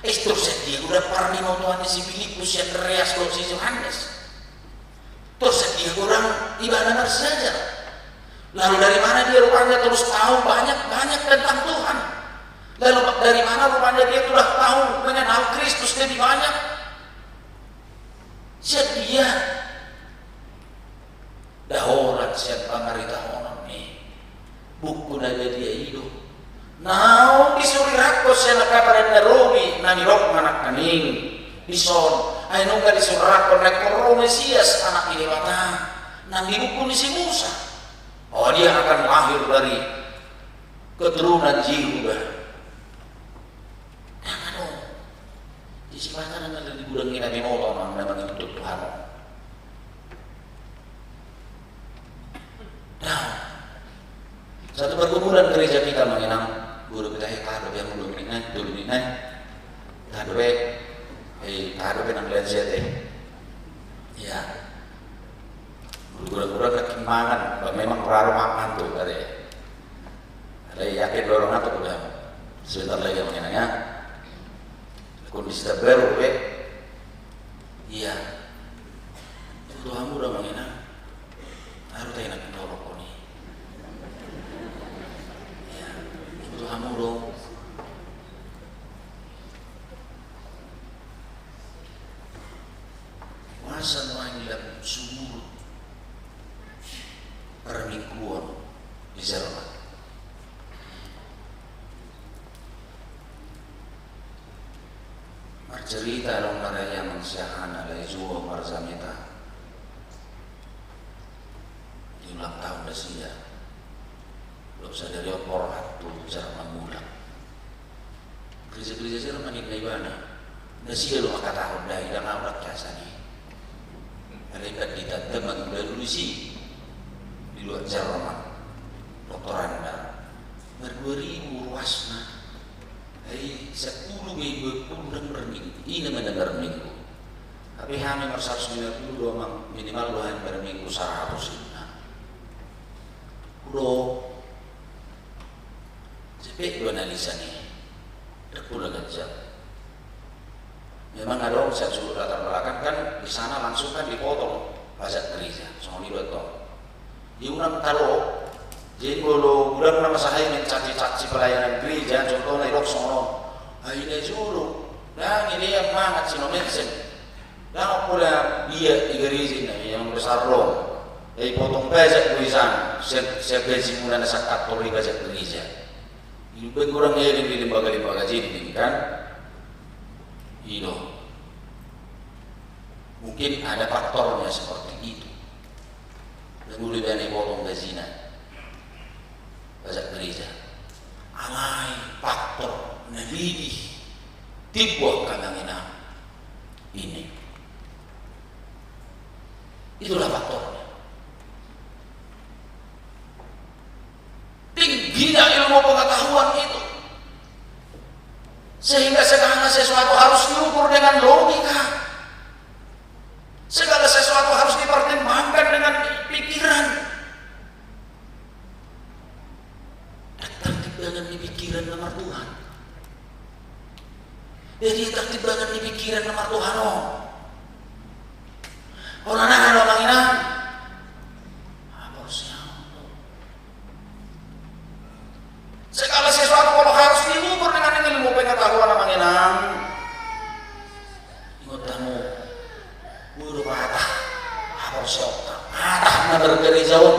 Tor sadia godang parbinotoan ni si Pilippus, si Andreas dohot si Johannes? Tor sadia godang ibana marsiajar? Lalu dari mana dia rupanya terus tahu banyak-banyak tentang Tuhan? Lalu dari mana rupanya dia sudah tahu, mengenal Kristus lebih banyak? Sadia? Daholan sian pangaritahonon ni buku na badia i do. Naung disurirakkon sian angka padan na robi na nidok nangkaning dison, ai nunga disurirakkon nangkin ro Mesias, Anak ni Debata, nang di buku ni si Musa. Oh, dia akan lahir dari keturunan Yehuda. Ndang adong. Di si mata na di gudang ni na binoto, amang, na mangihuthon Tuhan on. Daong. Satu pergumulan gereja kita, amang inang, guru kita, eh, tahan dope, yang dua menit nai, dua menit nai. Tahan dope, eh, tahan dope nang lansia te. Ia. Gurang-gurang na mangan, ba memang raro mangan tu, kare. Alai yakin do ro ngantuk, udah. Sebentar lagi, Amang Inang, ya. Kondisi terbaru, be. Ia. Diboto hamu do, Amang Inang? Aru ta, Inang, torop koni. Ia. Diboto hamu do. Masa nuaeng lam sumurut parmingguon di Jerman. Marcerita adong na rai, Amang, sian hahana, alai juo marjamita di ulang tahun nasida. Dohot sadari on borhat tu Jerman mulak. Gereja-gereja Jerman, ninna ibana. Nasida do mangkatahon, ndang, ndang ahu, ndang biasa i. Alai pandita, teman baru di si, di luar Jerman. Doktoranda. Mardua ribu ruasna. Ai sappulu be, dua pulu ndang marminggu. Ina ma na marminggu. Hape hami marsaratus lima pulu do, Amang, minimal do hami marminggu saratus, ninna. Hudok. Cepet do analisa ni. Dakku na ganjang. Memang adong sian sudut latar belakang kan, di sana langsung kan dipotong pajak gereja. Songon i do tong. Di unang talo, jadi molo godang na masa i mencaci-caci pelayanan gereja, contohna didok songon on. Ai na jolo, ndang i dia mangan si Nomensen. Ndang pola dia di gereja na, yang besar dong. Ai potong pajak do di sana, sian, sian gaji muna na sangkattor i pajak gereja. Ido pe godang eleng di lembaga-lembaga jending kan. Ido. Mungkin ada faktornya seperti itu. Ndang olo ibana dipotong gajina pajak gereja. Alai faktor na lebih timbo, Amang Inang, ini. Itulah faktornya. Tingginya ilmu pengetahuan itu. Sehingga segala sesuatu harus diukur dengan logika. Segala sesuatu harus dipertimbangkan dengan pikiran. Ndang tertib bahenon ni pikiran na martuhan. Jadi tertib bahenon ni pikiran na martuhan on. Pola na, Amang Inang. Apa sih? Segala sesuatu kalau harus diukur dengan ilmu pengetahuan, Amang Inang. Ingot hamu, boru patah, apa sih, patah na bergereja on.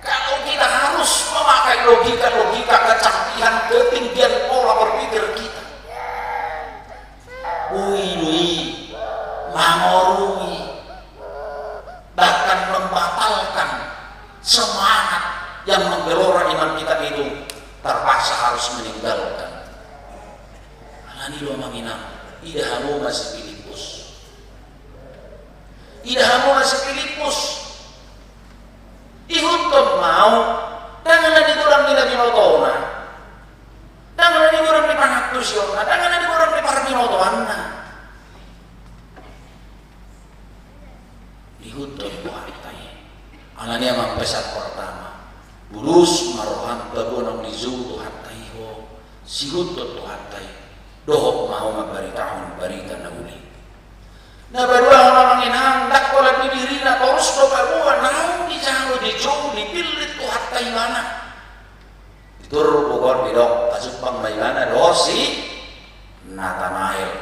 Kalau kita harus memakai logika-logika, kecanggihan, ketinggian pola berpikir kita, boi do i mangorui, bahkan membatalkan semangat yang menggelora iman kita itu, terpaksa harus meninggalkan. Alani do, Amang Inang, ida hamu ma si Pilippus. Ida hamu ma si Pilippus. Ihuthon ma ahu, ndang na di godang ni na binotona. Ndang na di godang ni pangantusionna, ndang na di godang ni parbinotoanna. Ihuthon do Tuhanta i. Alani i, Amang, pesan pertama. Bulus ma roham, paboa naung dijou Tuhanta i ho, siihuthon Tuhanta i. Dohot ma ho mambaritahon barita na uli. Na paduahon, Amang Inang, ndang pola di dirina, torus do paboa naung dijalo, dijou, dipillit Tuhanta ibana. Di turpuk on didok, pajumpang ma ibana dohot si Natanael.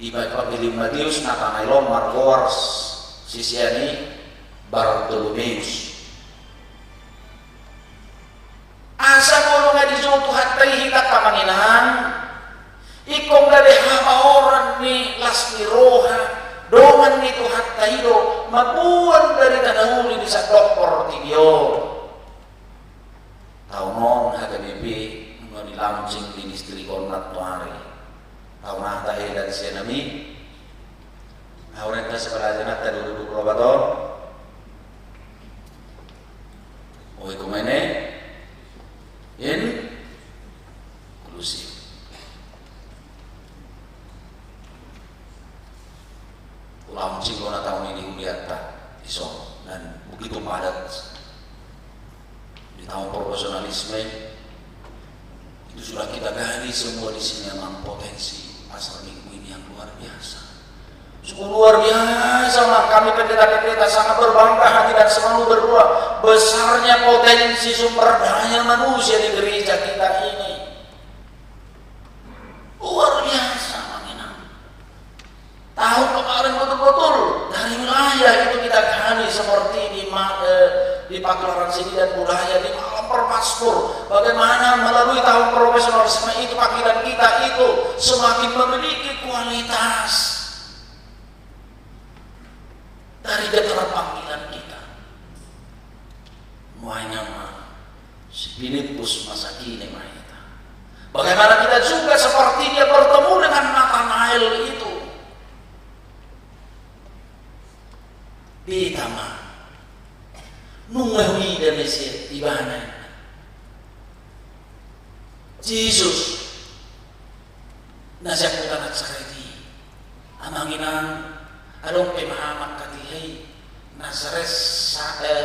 Di Evanjelium Mateus, Natanael on margoar sisean ni Bartolomeus. Asa molo nga dijou Tuhanta i hita, Amang Inang, ingkon gabe habaoran ni las ni roha, dongan ni Tuhanta i do mamboan barita na uli di sandok portibi on. Taon on H K B P nunga di-launching ministry on nantoari. Taon aha tahe, ila di sian ami? Aha, urenta, sabala aja nanta dua ribu dua puluh empat on. Oi, kumene? Inklusif. tahun ini huliata di son dan begitu padat di tahun profesionalisme. Itu sudah kita gali semua di sini, memang potensi pasar minggu ini yang luar biasa. Sungguh luar biasa, memang kami pendeta-pendeta sangat berbangga hati dan selalu berdoa besarnya potensi sumber daya manusia di gereja kita ini. Luar biasa, Mang Inang. Tahun kemarin betul-betul dari wilayah itu kita gali seperti di ma-, eh, di pagelaran seni dan budaya, di malam permasmur. Bagaimana melalui tahun profesionalisme itu, panggilan kita itu semakin memiliki kualitas dari getaran panggilan kita. Muanya ma, si Pilippus masa kini ma hita. Bagaimana kita juga seperti dia bertemu dengan Natanael itu. Beta ma, nunga huida Mesias ibana. Jesus. Na sian huta Nasaret i. Amang inang, adong pe ma haha mangkatai, Nasaret sa-, eh,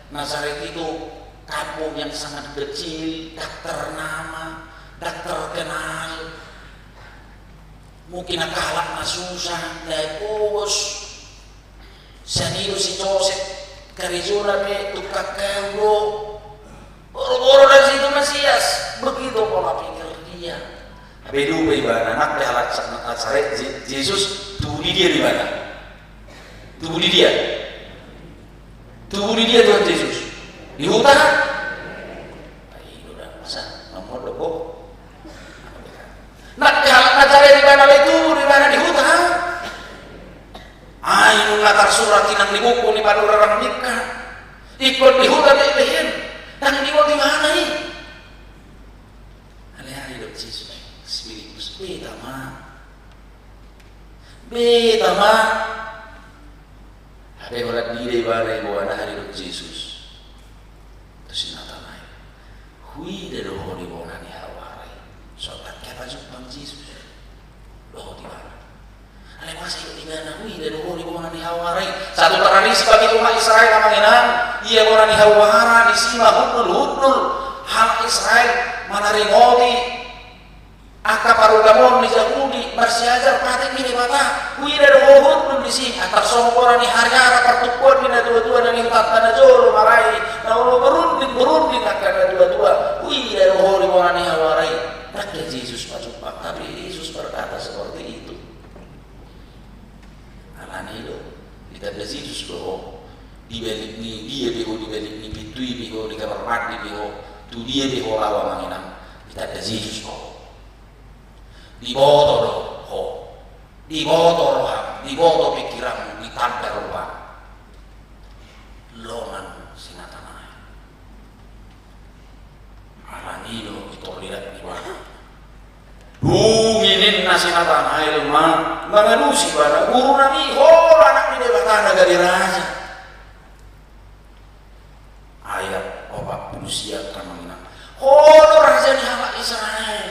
Nasaret itu kampung yang sangat kecil, ndang ternama, ndang terkenal. Mungkin angka halak na susah, na pogos. Sian i do si Josep, karejona pe tukang kayu do. Boro-boro dari situ Mesias, begitu pola pikir dia. Hape lupa ibana, nang pe halak sa-, Nasaret, Je-, Jesus, tubu di dia do ibana. Tubu di dia. Tubu di dia Tuhan Jesus. Di huta. Ai, udah, masa, nomor do, Bo. Nang pe halak Nasaret ibana, lae tubu do ibana di huta. Ai, nunga tarsurat i nang di buku ni panurirang Mika. Ingkon di huta Betlehem. Ndang diboto ibana i. Alai aha didok Jesus, si Pilippus, beta ma. Beta ma. Hape holan diida ibana, iboan aha didok Jesus tu si Natanael. Huida do ho di bona ni hawara i. Songon i pajumpang Jesus. Dohot ibana. Alai masa didok ibana, huida do ho di bona ni hawara i. Satu tradisi bagi umat Israel, amang inang, ia bona ni hawara, disi ma hundul-hundul halak Israel manaringoti angka parugamoon ni Jahudi, marsiajar patik ni Debata, huida do ho hundul disi, antar songon bona ni hariara partumpuan ni natua-tua na di hutanta na jolo, marai, na olo berunding-berunding angka natua-tua, huida do ho di bona ni hawara i. Ndang Jesus pajumpang, tapi Jesus berkata seperti itu. Alani i do, ditanda Jesus do ho, di balik ni dia pe ho, di balik ni pintu i pe ho, di kamar mandi pe ho, tu dia pe ho laho, amang inang, ditanda Jesus do ho. Diboto do ho, diboto roham, diboto pikiranmu, ditanda roham. Longan si Natanael. Alani i do itor didat ibana. Dung i ninna si Natanael ma mangalusi ibana, Guru nami, ho do Anak ni Debata na gabe raja. Ayat opat pulu sia, amang inang. Ho do raja ni halak Israel.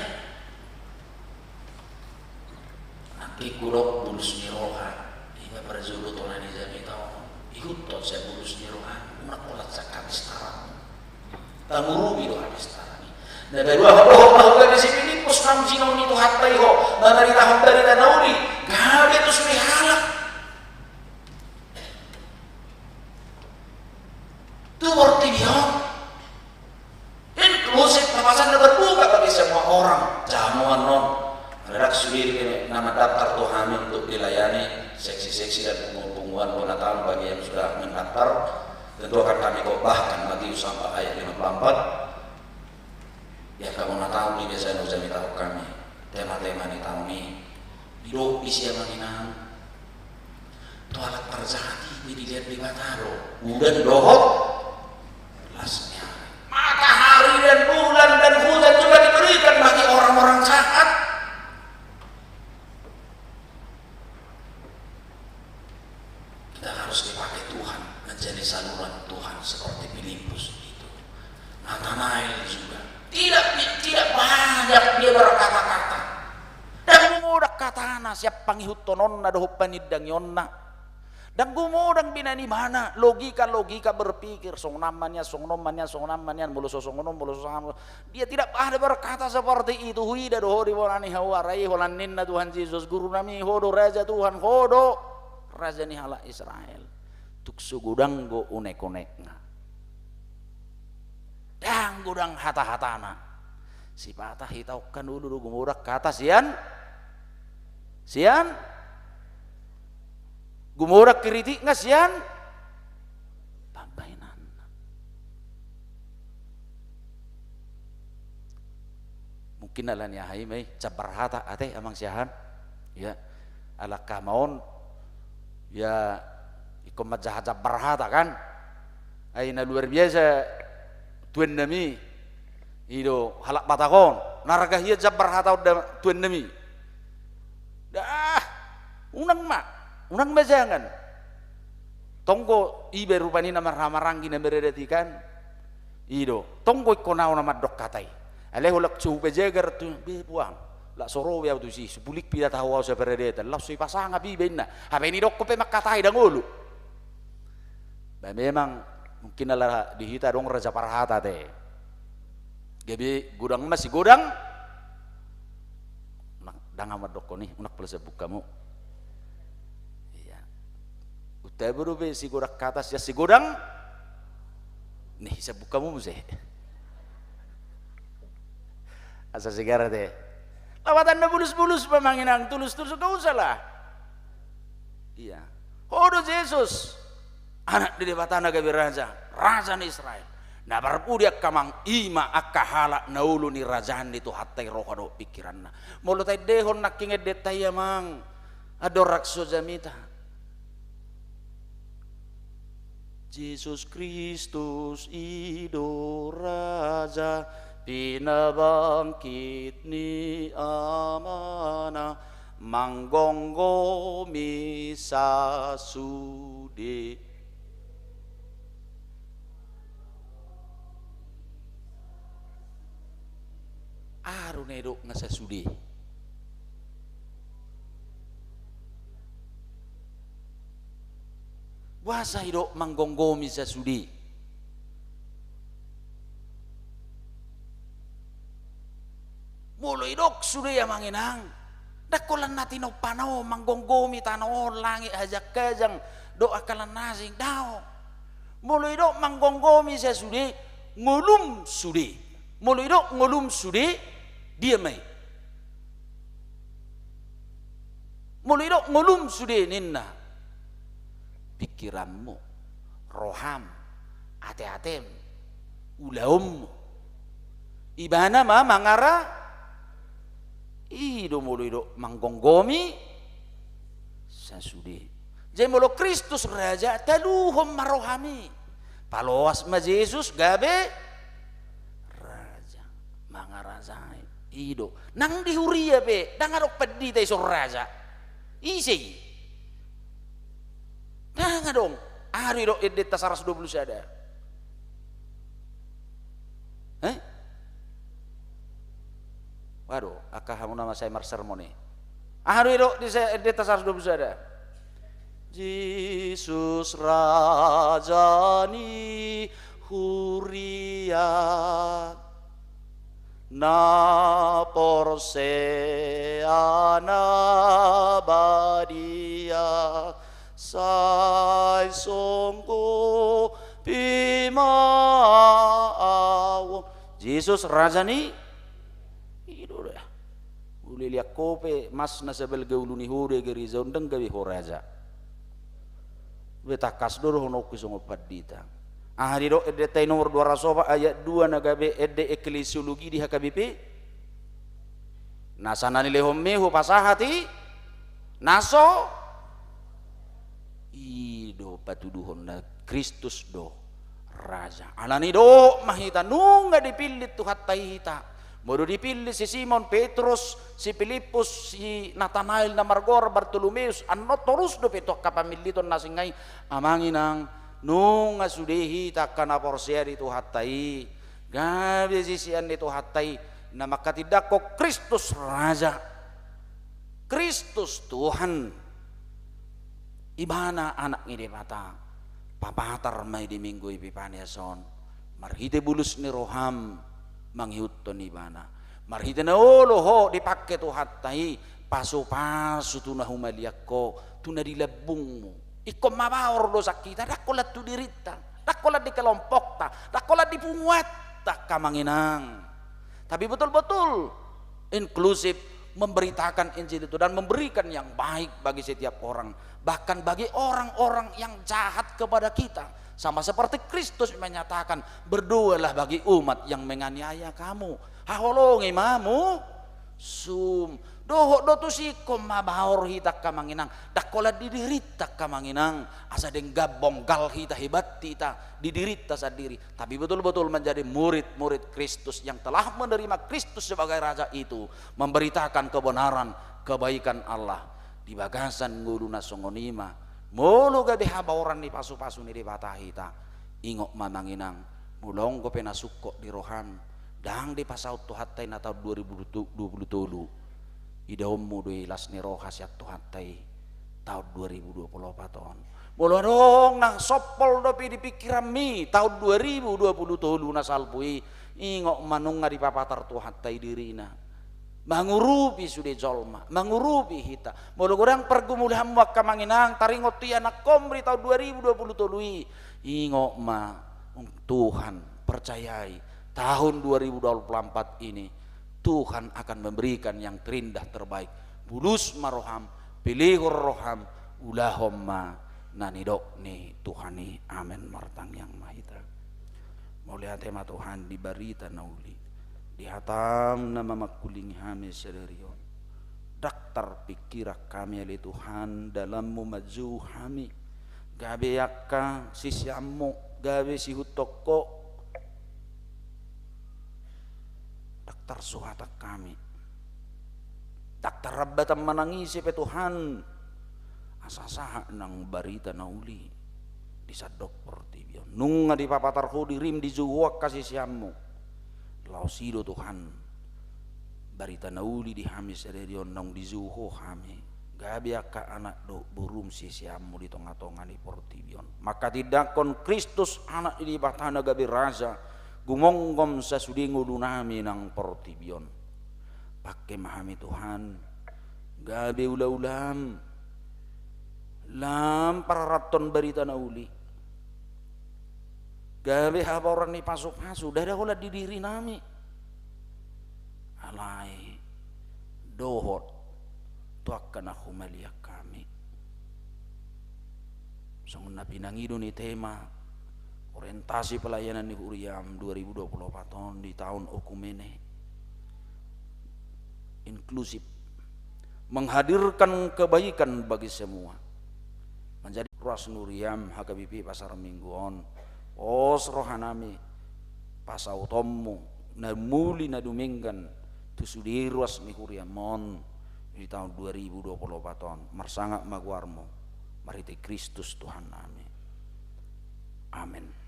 Nangkin hudok bulus ni roha, ima parjolo tona ni jamita on, ihuthon sian bulus ni roha, unang holan sian hapistaran. Tangurupi do hapistaran i. Na paduahon, dohot ma ho gabe si Pilippus, naung jinong ni Tuhanta i ho, mamaritahon barita na uli, gabe tu sude halak. Tu portibi on. Inklusif, papasan na terbuka bagi semua orang. Jamuan non. Ada sudah ini nama daftar tu hami untuk dilayani seksi-seksi dan punguan-punguan bona taon bagi yang sudah mendaftar. Tentu akan kami khotbahkan Matius empat ayat lima puluh empat. Ia angka bona taon i biasa na hujamitahon hami. Tema-tema ni taon i. Didok disi, amang inang. Tu halak parjahat i pe dilehon Debata do udan dohot las ni ari. Matahari dan bulan dan hujan juga diberikan bagi orang-orang jahat. Kita harus dipakai Tuhan, menjadi saluran Tuhan seperti Pilippus itu. Natanael juga. Tidak, tidak banyak dia berkata-kata. Ndang modang hatana sian pangihuthononna dohot panindangionna. Ndang gumodang be na ibana, logika-logika berpikir, songon on ma nian, songon on ma nian, songon on ma nian, molo so songon on, molo so songon on. Dia tidak ada berkata seperti itu. Huida do ho di bona ni hau, arai holan ninna Tuhan Jesus, guru nami, ho do raja Tuhan, ho do raja ni halak Israel. Tung so godang do unek-unekna. Ndang godang hata-hatana. Sipata hita on kan ulu do gumodang hata sian, sian, gumodang kritikna sian pambahenanna. Mungkin ala ni aha i ma i, jambar hata ate amang siahaan. Ya, ala hamaon, ya, ingkon manjaha jambar hata kan. Ai na luar biasa tuan nami. I do halak Batak on. Na arga hia jambar hata on da tuan nami. Dah, unang ma, unang ma jangan. Tonggo iba rupani na marhamaranggi na maradat i kan. I do, tonggo ingkon au na mandok hata i. Alai holan so hupajagar tu, be buang. Lak so ro be au tusi, so bulingpi da tahu au saparadatan. Laos so ipasangap iba inna. Hape nidokkon pe mangkatai ndang olo. Ba memang mungkin ala di hita adong raja parhata te. Gabe godang ma sigodang. Unang, ndang au mandokkon i, unang pola sabuk hamu. Iya. Uta boru be sigodang hata sian sigodang. Nih, sabuk hamu muse. Asa sigara te. Lapatanna bulus-bulus ma amang inang, tulus-tulus, gak usah lah. Iya. Ho do Jesus, Anak ni Debata na gabe raja, raja ni Israel. Na parpudi angka amang, i ma angka halak na olo ni raja ni Tuhanta i roha dohot pingkiranna. Molo taendehon nangkin endenta i amang, andorang so jamita. Jesus Kristus i do raja, pinabangkit ni Amana, manggomgomi sasude. Aha do na idok na sasude? Boasa idok manggomgomi sasude? Molo idok sude amang inang, ndang holan na tinompa na on manggomgomi tano on, langit, hajang-hajang dohot angka na asing, daong. Molo idok manggomgomi sasude, ngolum sude. Molo idok ngolum sude, dia ma i? Molo idok ngolum sude ninna, pingkiranmu, roham, ateatem, ulaonmu. Ibana ma mangara, i do molo idok manggomgomi sasude. Jadi molo Kristus raja, taluhon ma rohami. Paloas ma Jesus gabe raja, mangarajai. I do. Nang di huria pe, ndang adong pandita ison raja. Ise i? Ndang adong. Aha do idok endenta saratus dua pulu sada? Eh? Waduh, angka hamu na mansai marsermon i. Aha do idok di se-, endenta saratus dua pulu sada? Jesus raja ni huria, na porsea na badia, sai songgopi ma au. Jesus raja ni, i do da. Ulilian ho pe mas na sabalga ulu ni ho do i, gereja on ndang gabe ho raja. Be tangkas do dohononku songon pandita. Aha didok endenta i nomor dua ratus opat ayat dua na gabe ende eklesiologi di H K B P? Na so na nilehonmi hupasahat i, na so, i do patuduhonna Kristus do raja. Alani i dok ma hita nunga dipillit Tuhanta i hita. Molo dipillit si Simon Petrus, si Pilippus, si Natanael na margoar Bartolomeus, annon torus dope tu angka pamilliton na asing i, amang inang, nunga sude hita angka na porsea di Tuhanta i. Gabe sisean ni Tuhanta i, na mangkatindangkon Kristus raja. Kristus Tuhan. Ibana Anak ni Debata, papatar ma i di Minggu Epipanias on, marhite bulus ni roham mangihuthon Ibana. Marhite na olo ho dipangke Tuhanta i, pasupasu tu na humaliang ho, tu na di lambungmu. Ingkon mabaor do sian hita, ndang holan tu dirinta, ndang holan di kelompokta, ndang holan di punguanta, angka amang inang. Tapi betul-betul inklusif, memberitakan Injil itu dan memberikan yang baik bagi setiap orang, bahkan bagi orang-orang yang jahat kepada kita. Sama seperti Kristus menyatakan, "Berdoalah bagi umat yang menganiaya kamu." Haholongi ma musum. Dohot do tusi ingkon mabaor hita, angka amang inang, ndang holan di dirinta, angka amang inang, asa denggan bonggal hita, hebat hita di dirinta sandiri. Tapi betul-betul menjadi murid-murid Kristus yang telah menerima Kristus sebagai Raja itu, memberitakan kebenaran, kebaikan Allah di bagasan ngolu na songon i ma. Molo gabe habaoran ni pasupasu ni Debata hita, ingot ma, amang inang, molo adong dope na sungkot di roham, ndang dipasaut Tuhanta i na taon dua ribu dua puluh tolu, idaonmu do i las ni roha sian Tuhanta i taon dua ribu dua puluh opat on. Molo adong na sompol dope di pingkiranmi taon dua ribu dua puluh tolu na salpu i, ingot ma nunga dipapatar Tuhanta i dirina mangurupi sude jolma, mangurupi hita. Molo godang pergumulanmu, angka amang inang, taringot tu ianakkonmu di taon dua ribu dua puluh tolu i, ingot ma, Tuhan, percayai, tahun dua ribu dua puluh empat ini Tuhan akan memberikan yang terindah, terbaik. Bulus ma roham, pilihon roham, ulahon ma na nidok ni Tuhan i. Amen. Martangiang ma hita. Mauliate ma Tuhan di barita na uli, di hatam na mamangkulingi hami sadari on. Ndang tarpingkirhon hami ale Tuhan, dalanmu manjou hami, gabe angka siseanmu, gabe siihuthon Ho. Ndang tarsuhatan hami, ndang tarambatan manang ise pe Tuhan, asa sahat nang barita na uli di sandok portibi on. Nunga dipapatar Ho dirim, dijou Ho angka siseanmu. Laos i do Tuhan, barita na uli di hami sadari on naung dijou Ho hami, gabe angka anak dohot borum siseanmu di tongatonga ni portibi on. Manghatindanghon Kristus, Anak ni Debata na gabe Raja, gumonggom sasude ngolunami nang portibi on. Pangke ma hami Tuhan, gabe ulaulaM, lam pararathon barita na uli, gabe habaoran ni pasupasu, ndada holan di dirinami, alai dohot tu angka na humaliang hami. Songon na pinangido ni tema orientasi pelayanan ni huriaM dua ribu dua puluh opat on di taon okumene, inklusif, menghadirkan kebaikan bagi semua. Manjadi ruas ni huriaM H K B P Pasar Minggu on, pos rohanami pasautonMu na muli na dumenggan tu sude ruas ni huriaM on di taon dua ribu dua puluh opat on. Marsangap ma goarMu, marhite Kristus Tuhannami. Amen.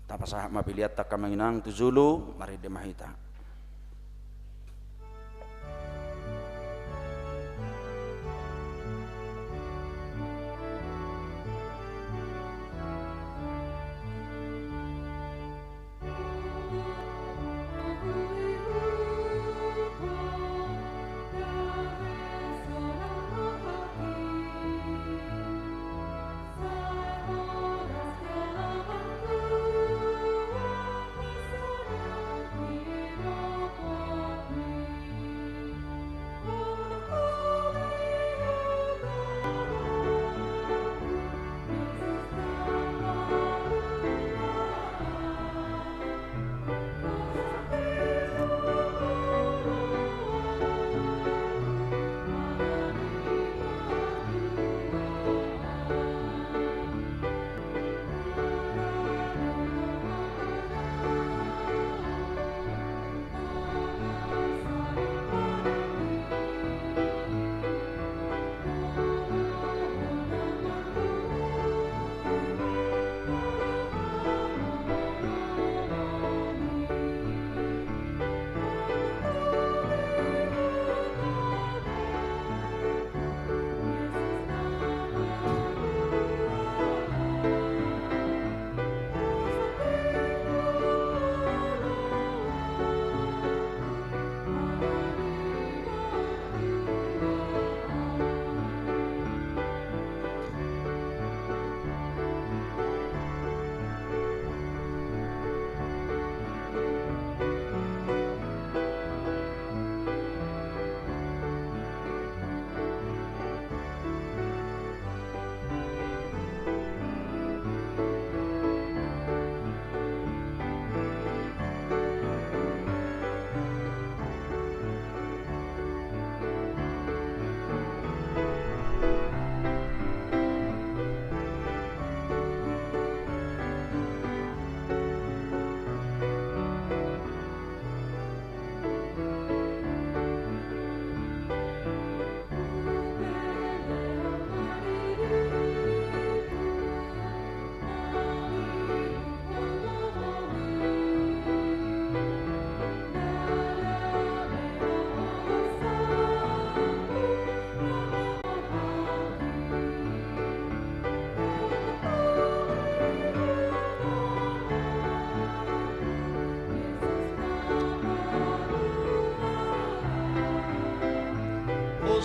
Tapasahat ma pelean ta, angka amang inang, tu jolo, marende ma hita.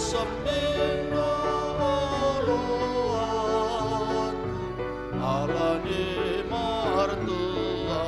Sambing do oloanku ala ni martua.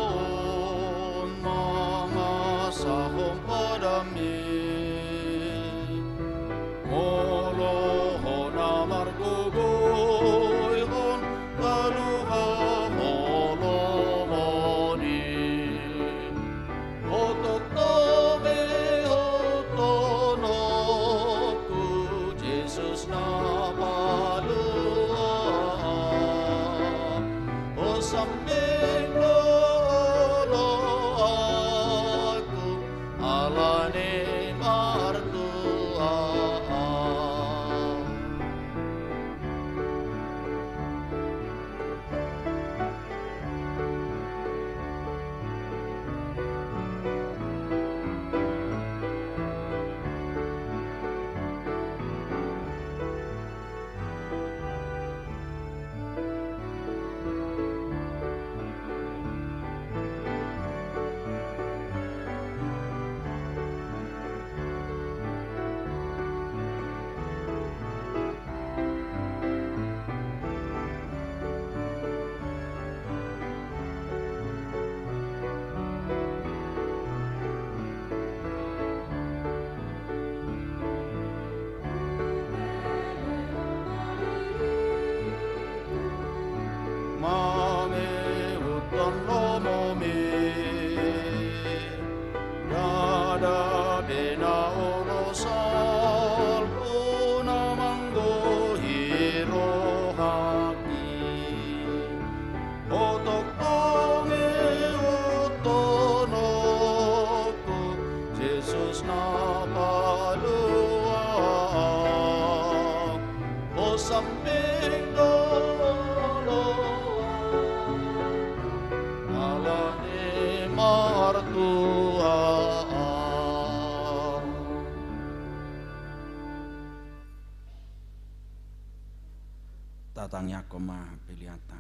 Anaon mangasahon padami, molo hona margogoihon kaluha holomon i. Otoktomi ihuthononku, Jesus na palua. Ho sambing do oloanku ala ni martua. Mamihuthon lomomi. Ndada be na olo salpu na manggohi rohangki. Otoktomi ihuthononku, Jesus na palua. Ho sambing do oloanku ala ni martua. Tatangiangkon ma peleanta.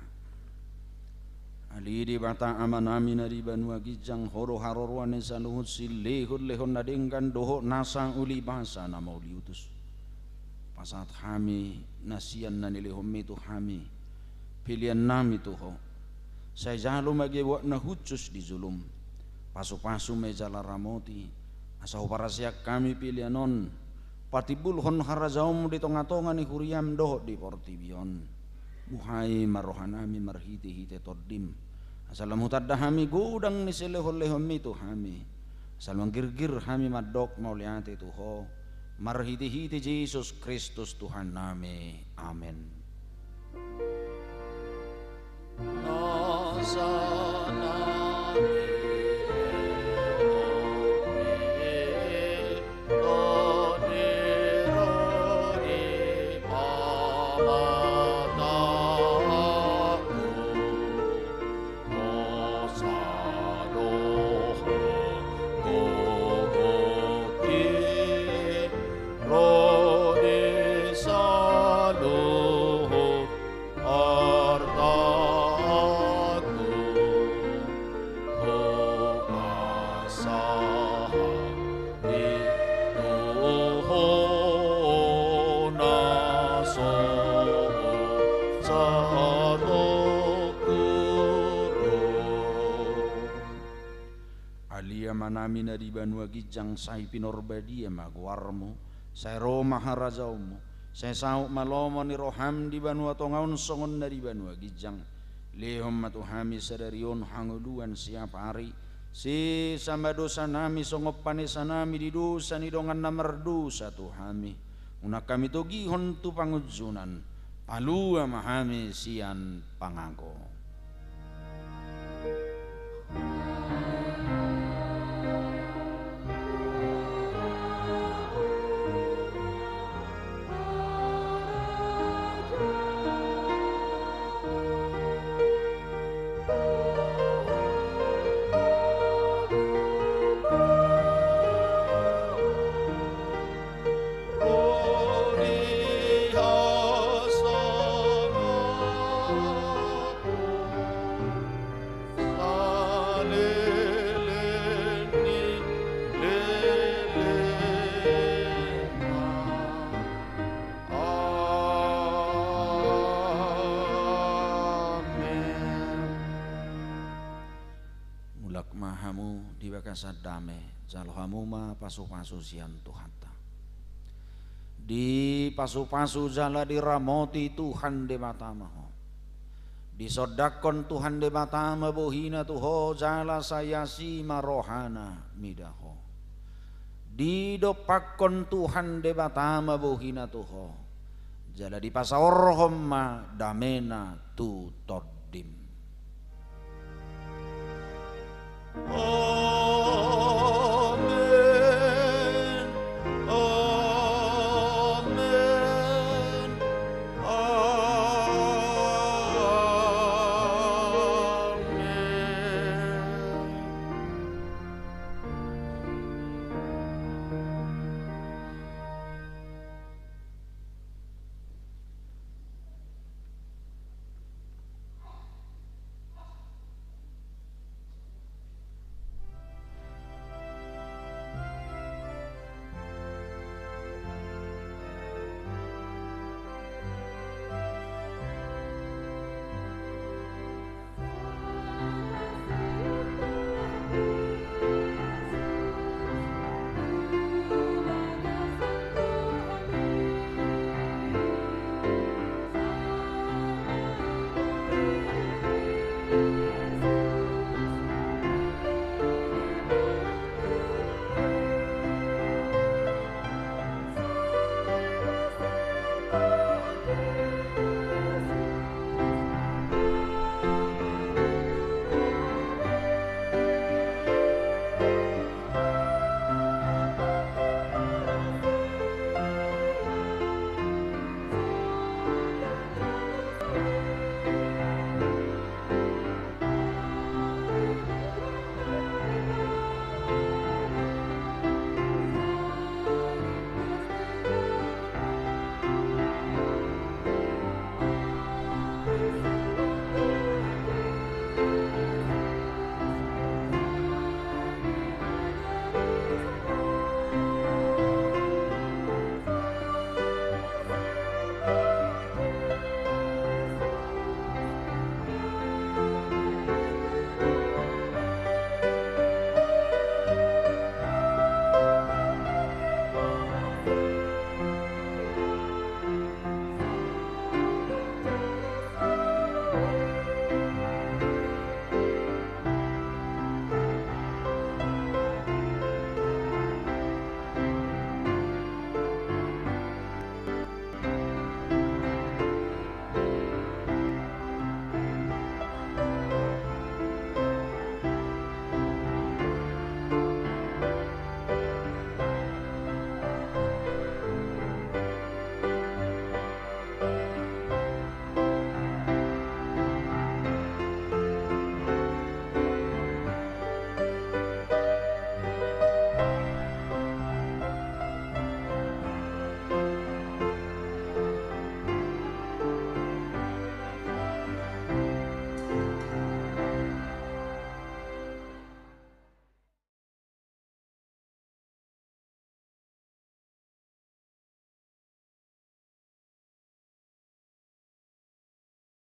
Ale Debata Amanami na di banua ginjang, Ho do haroroan ni saluhut silehonlehon na denggan dohot nasa uli basa na mauliutus. Pasahat hami na sian na nilehonMi tu hami, peleannami tu Ho. Sai jalo ma gabe buat na hushus di jolom. Pasupasu ma i jala ramoti, asa huparsahat hami pelean on patimbulhon harajaonMu di tongatonga ni huriaM dohot di portibi on. Buhai ma rohanami marhitehite Tondim, asa lam hutanda hami godang ni silehonlehonmi tu hami, asa lam manggirgir hami mandok mauliate tu Ho, marhitehite Jesus Kristus Tuhannami. Amen. Ale Amanami na di banua ginjang, sai pinorbadia ma goarmu, sai ro ma harajaonmu, sai saut ma lomo ni roham di banua tonga on songon na di banua ginjang. Lehon ma tu hami sadari on hangoluan siapari, sesa ma dosanami songon panesanami di dosa ni dongan na mardosa tu hami. Unang hami togihon tu pangunjunan, palua ma hami sian pangago. Amen. Mulak ma hamu di bagasan dame, jalo hamu ma pasupasu sian Tuhanta. Dipasupasu jala diramoti Tuhan Debata ma ho. Disondangkon Tuhan Debata ma bohina tu ho jala sai asi ma rohana mida ho. Didompakkon Tuhan Debata ma bohina tu ho, jala dipasaorhon ma damena tu tondim.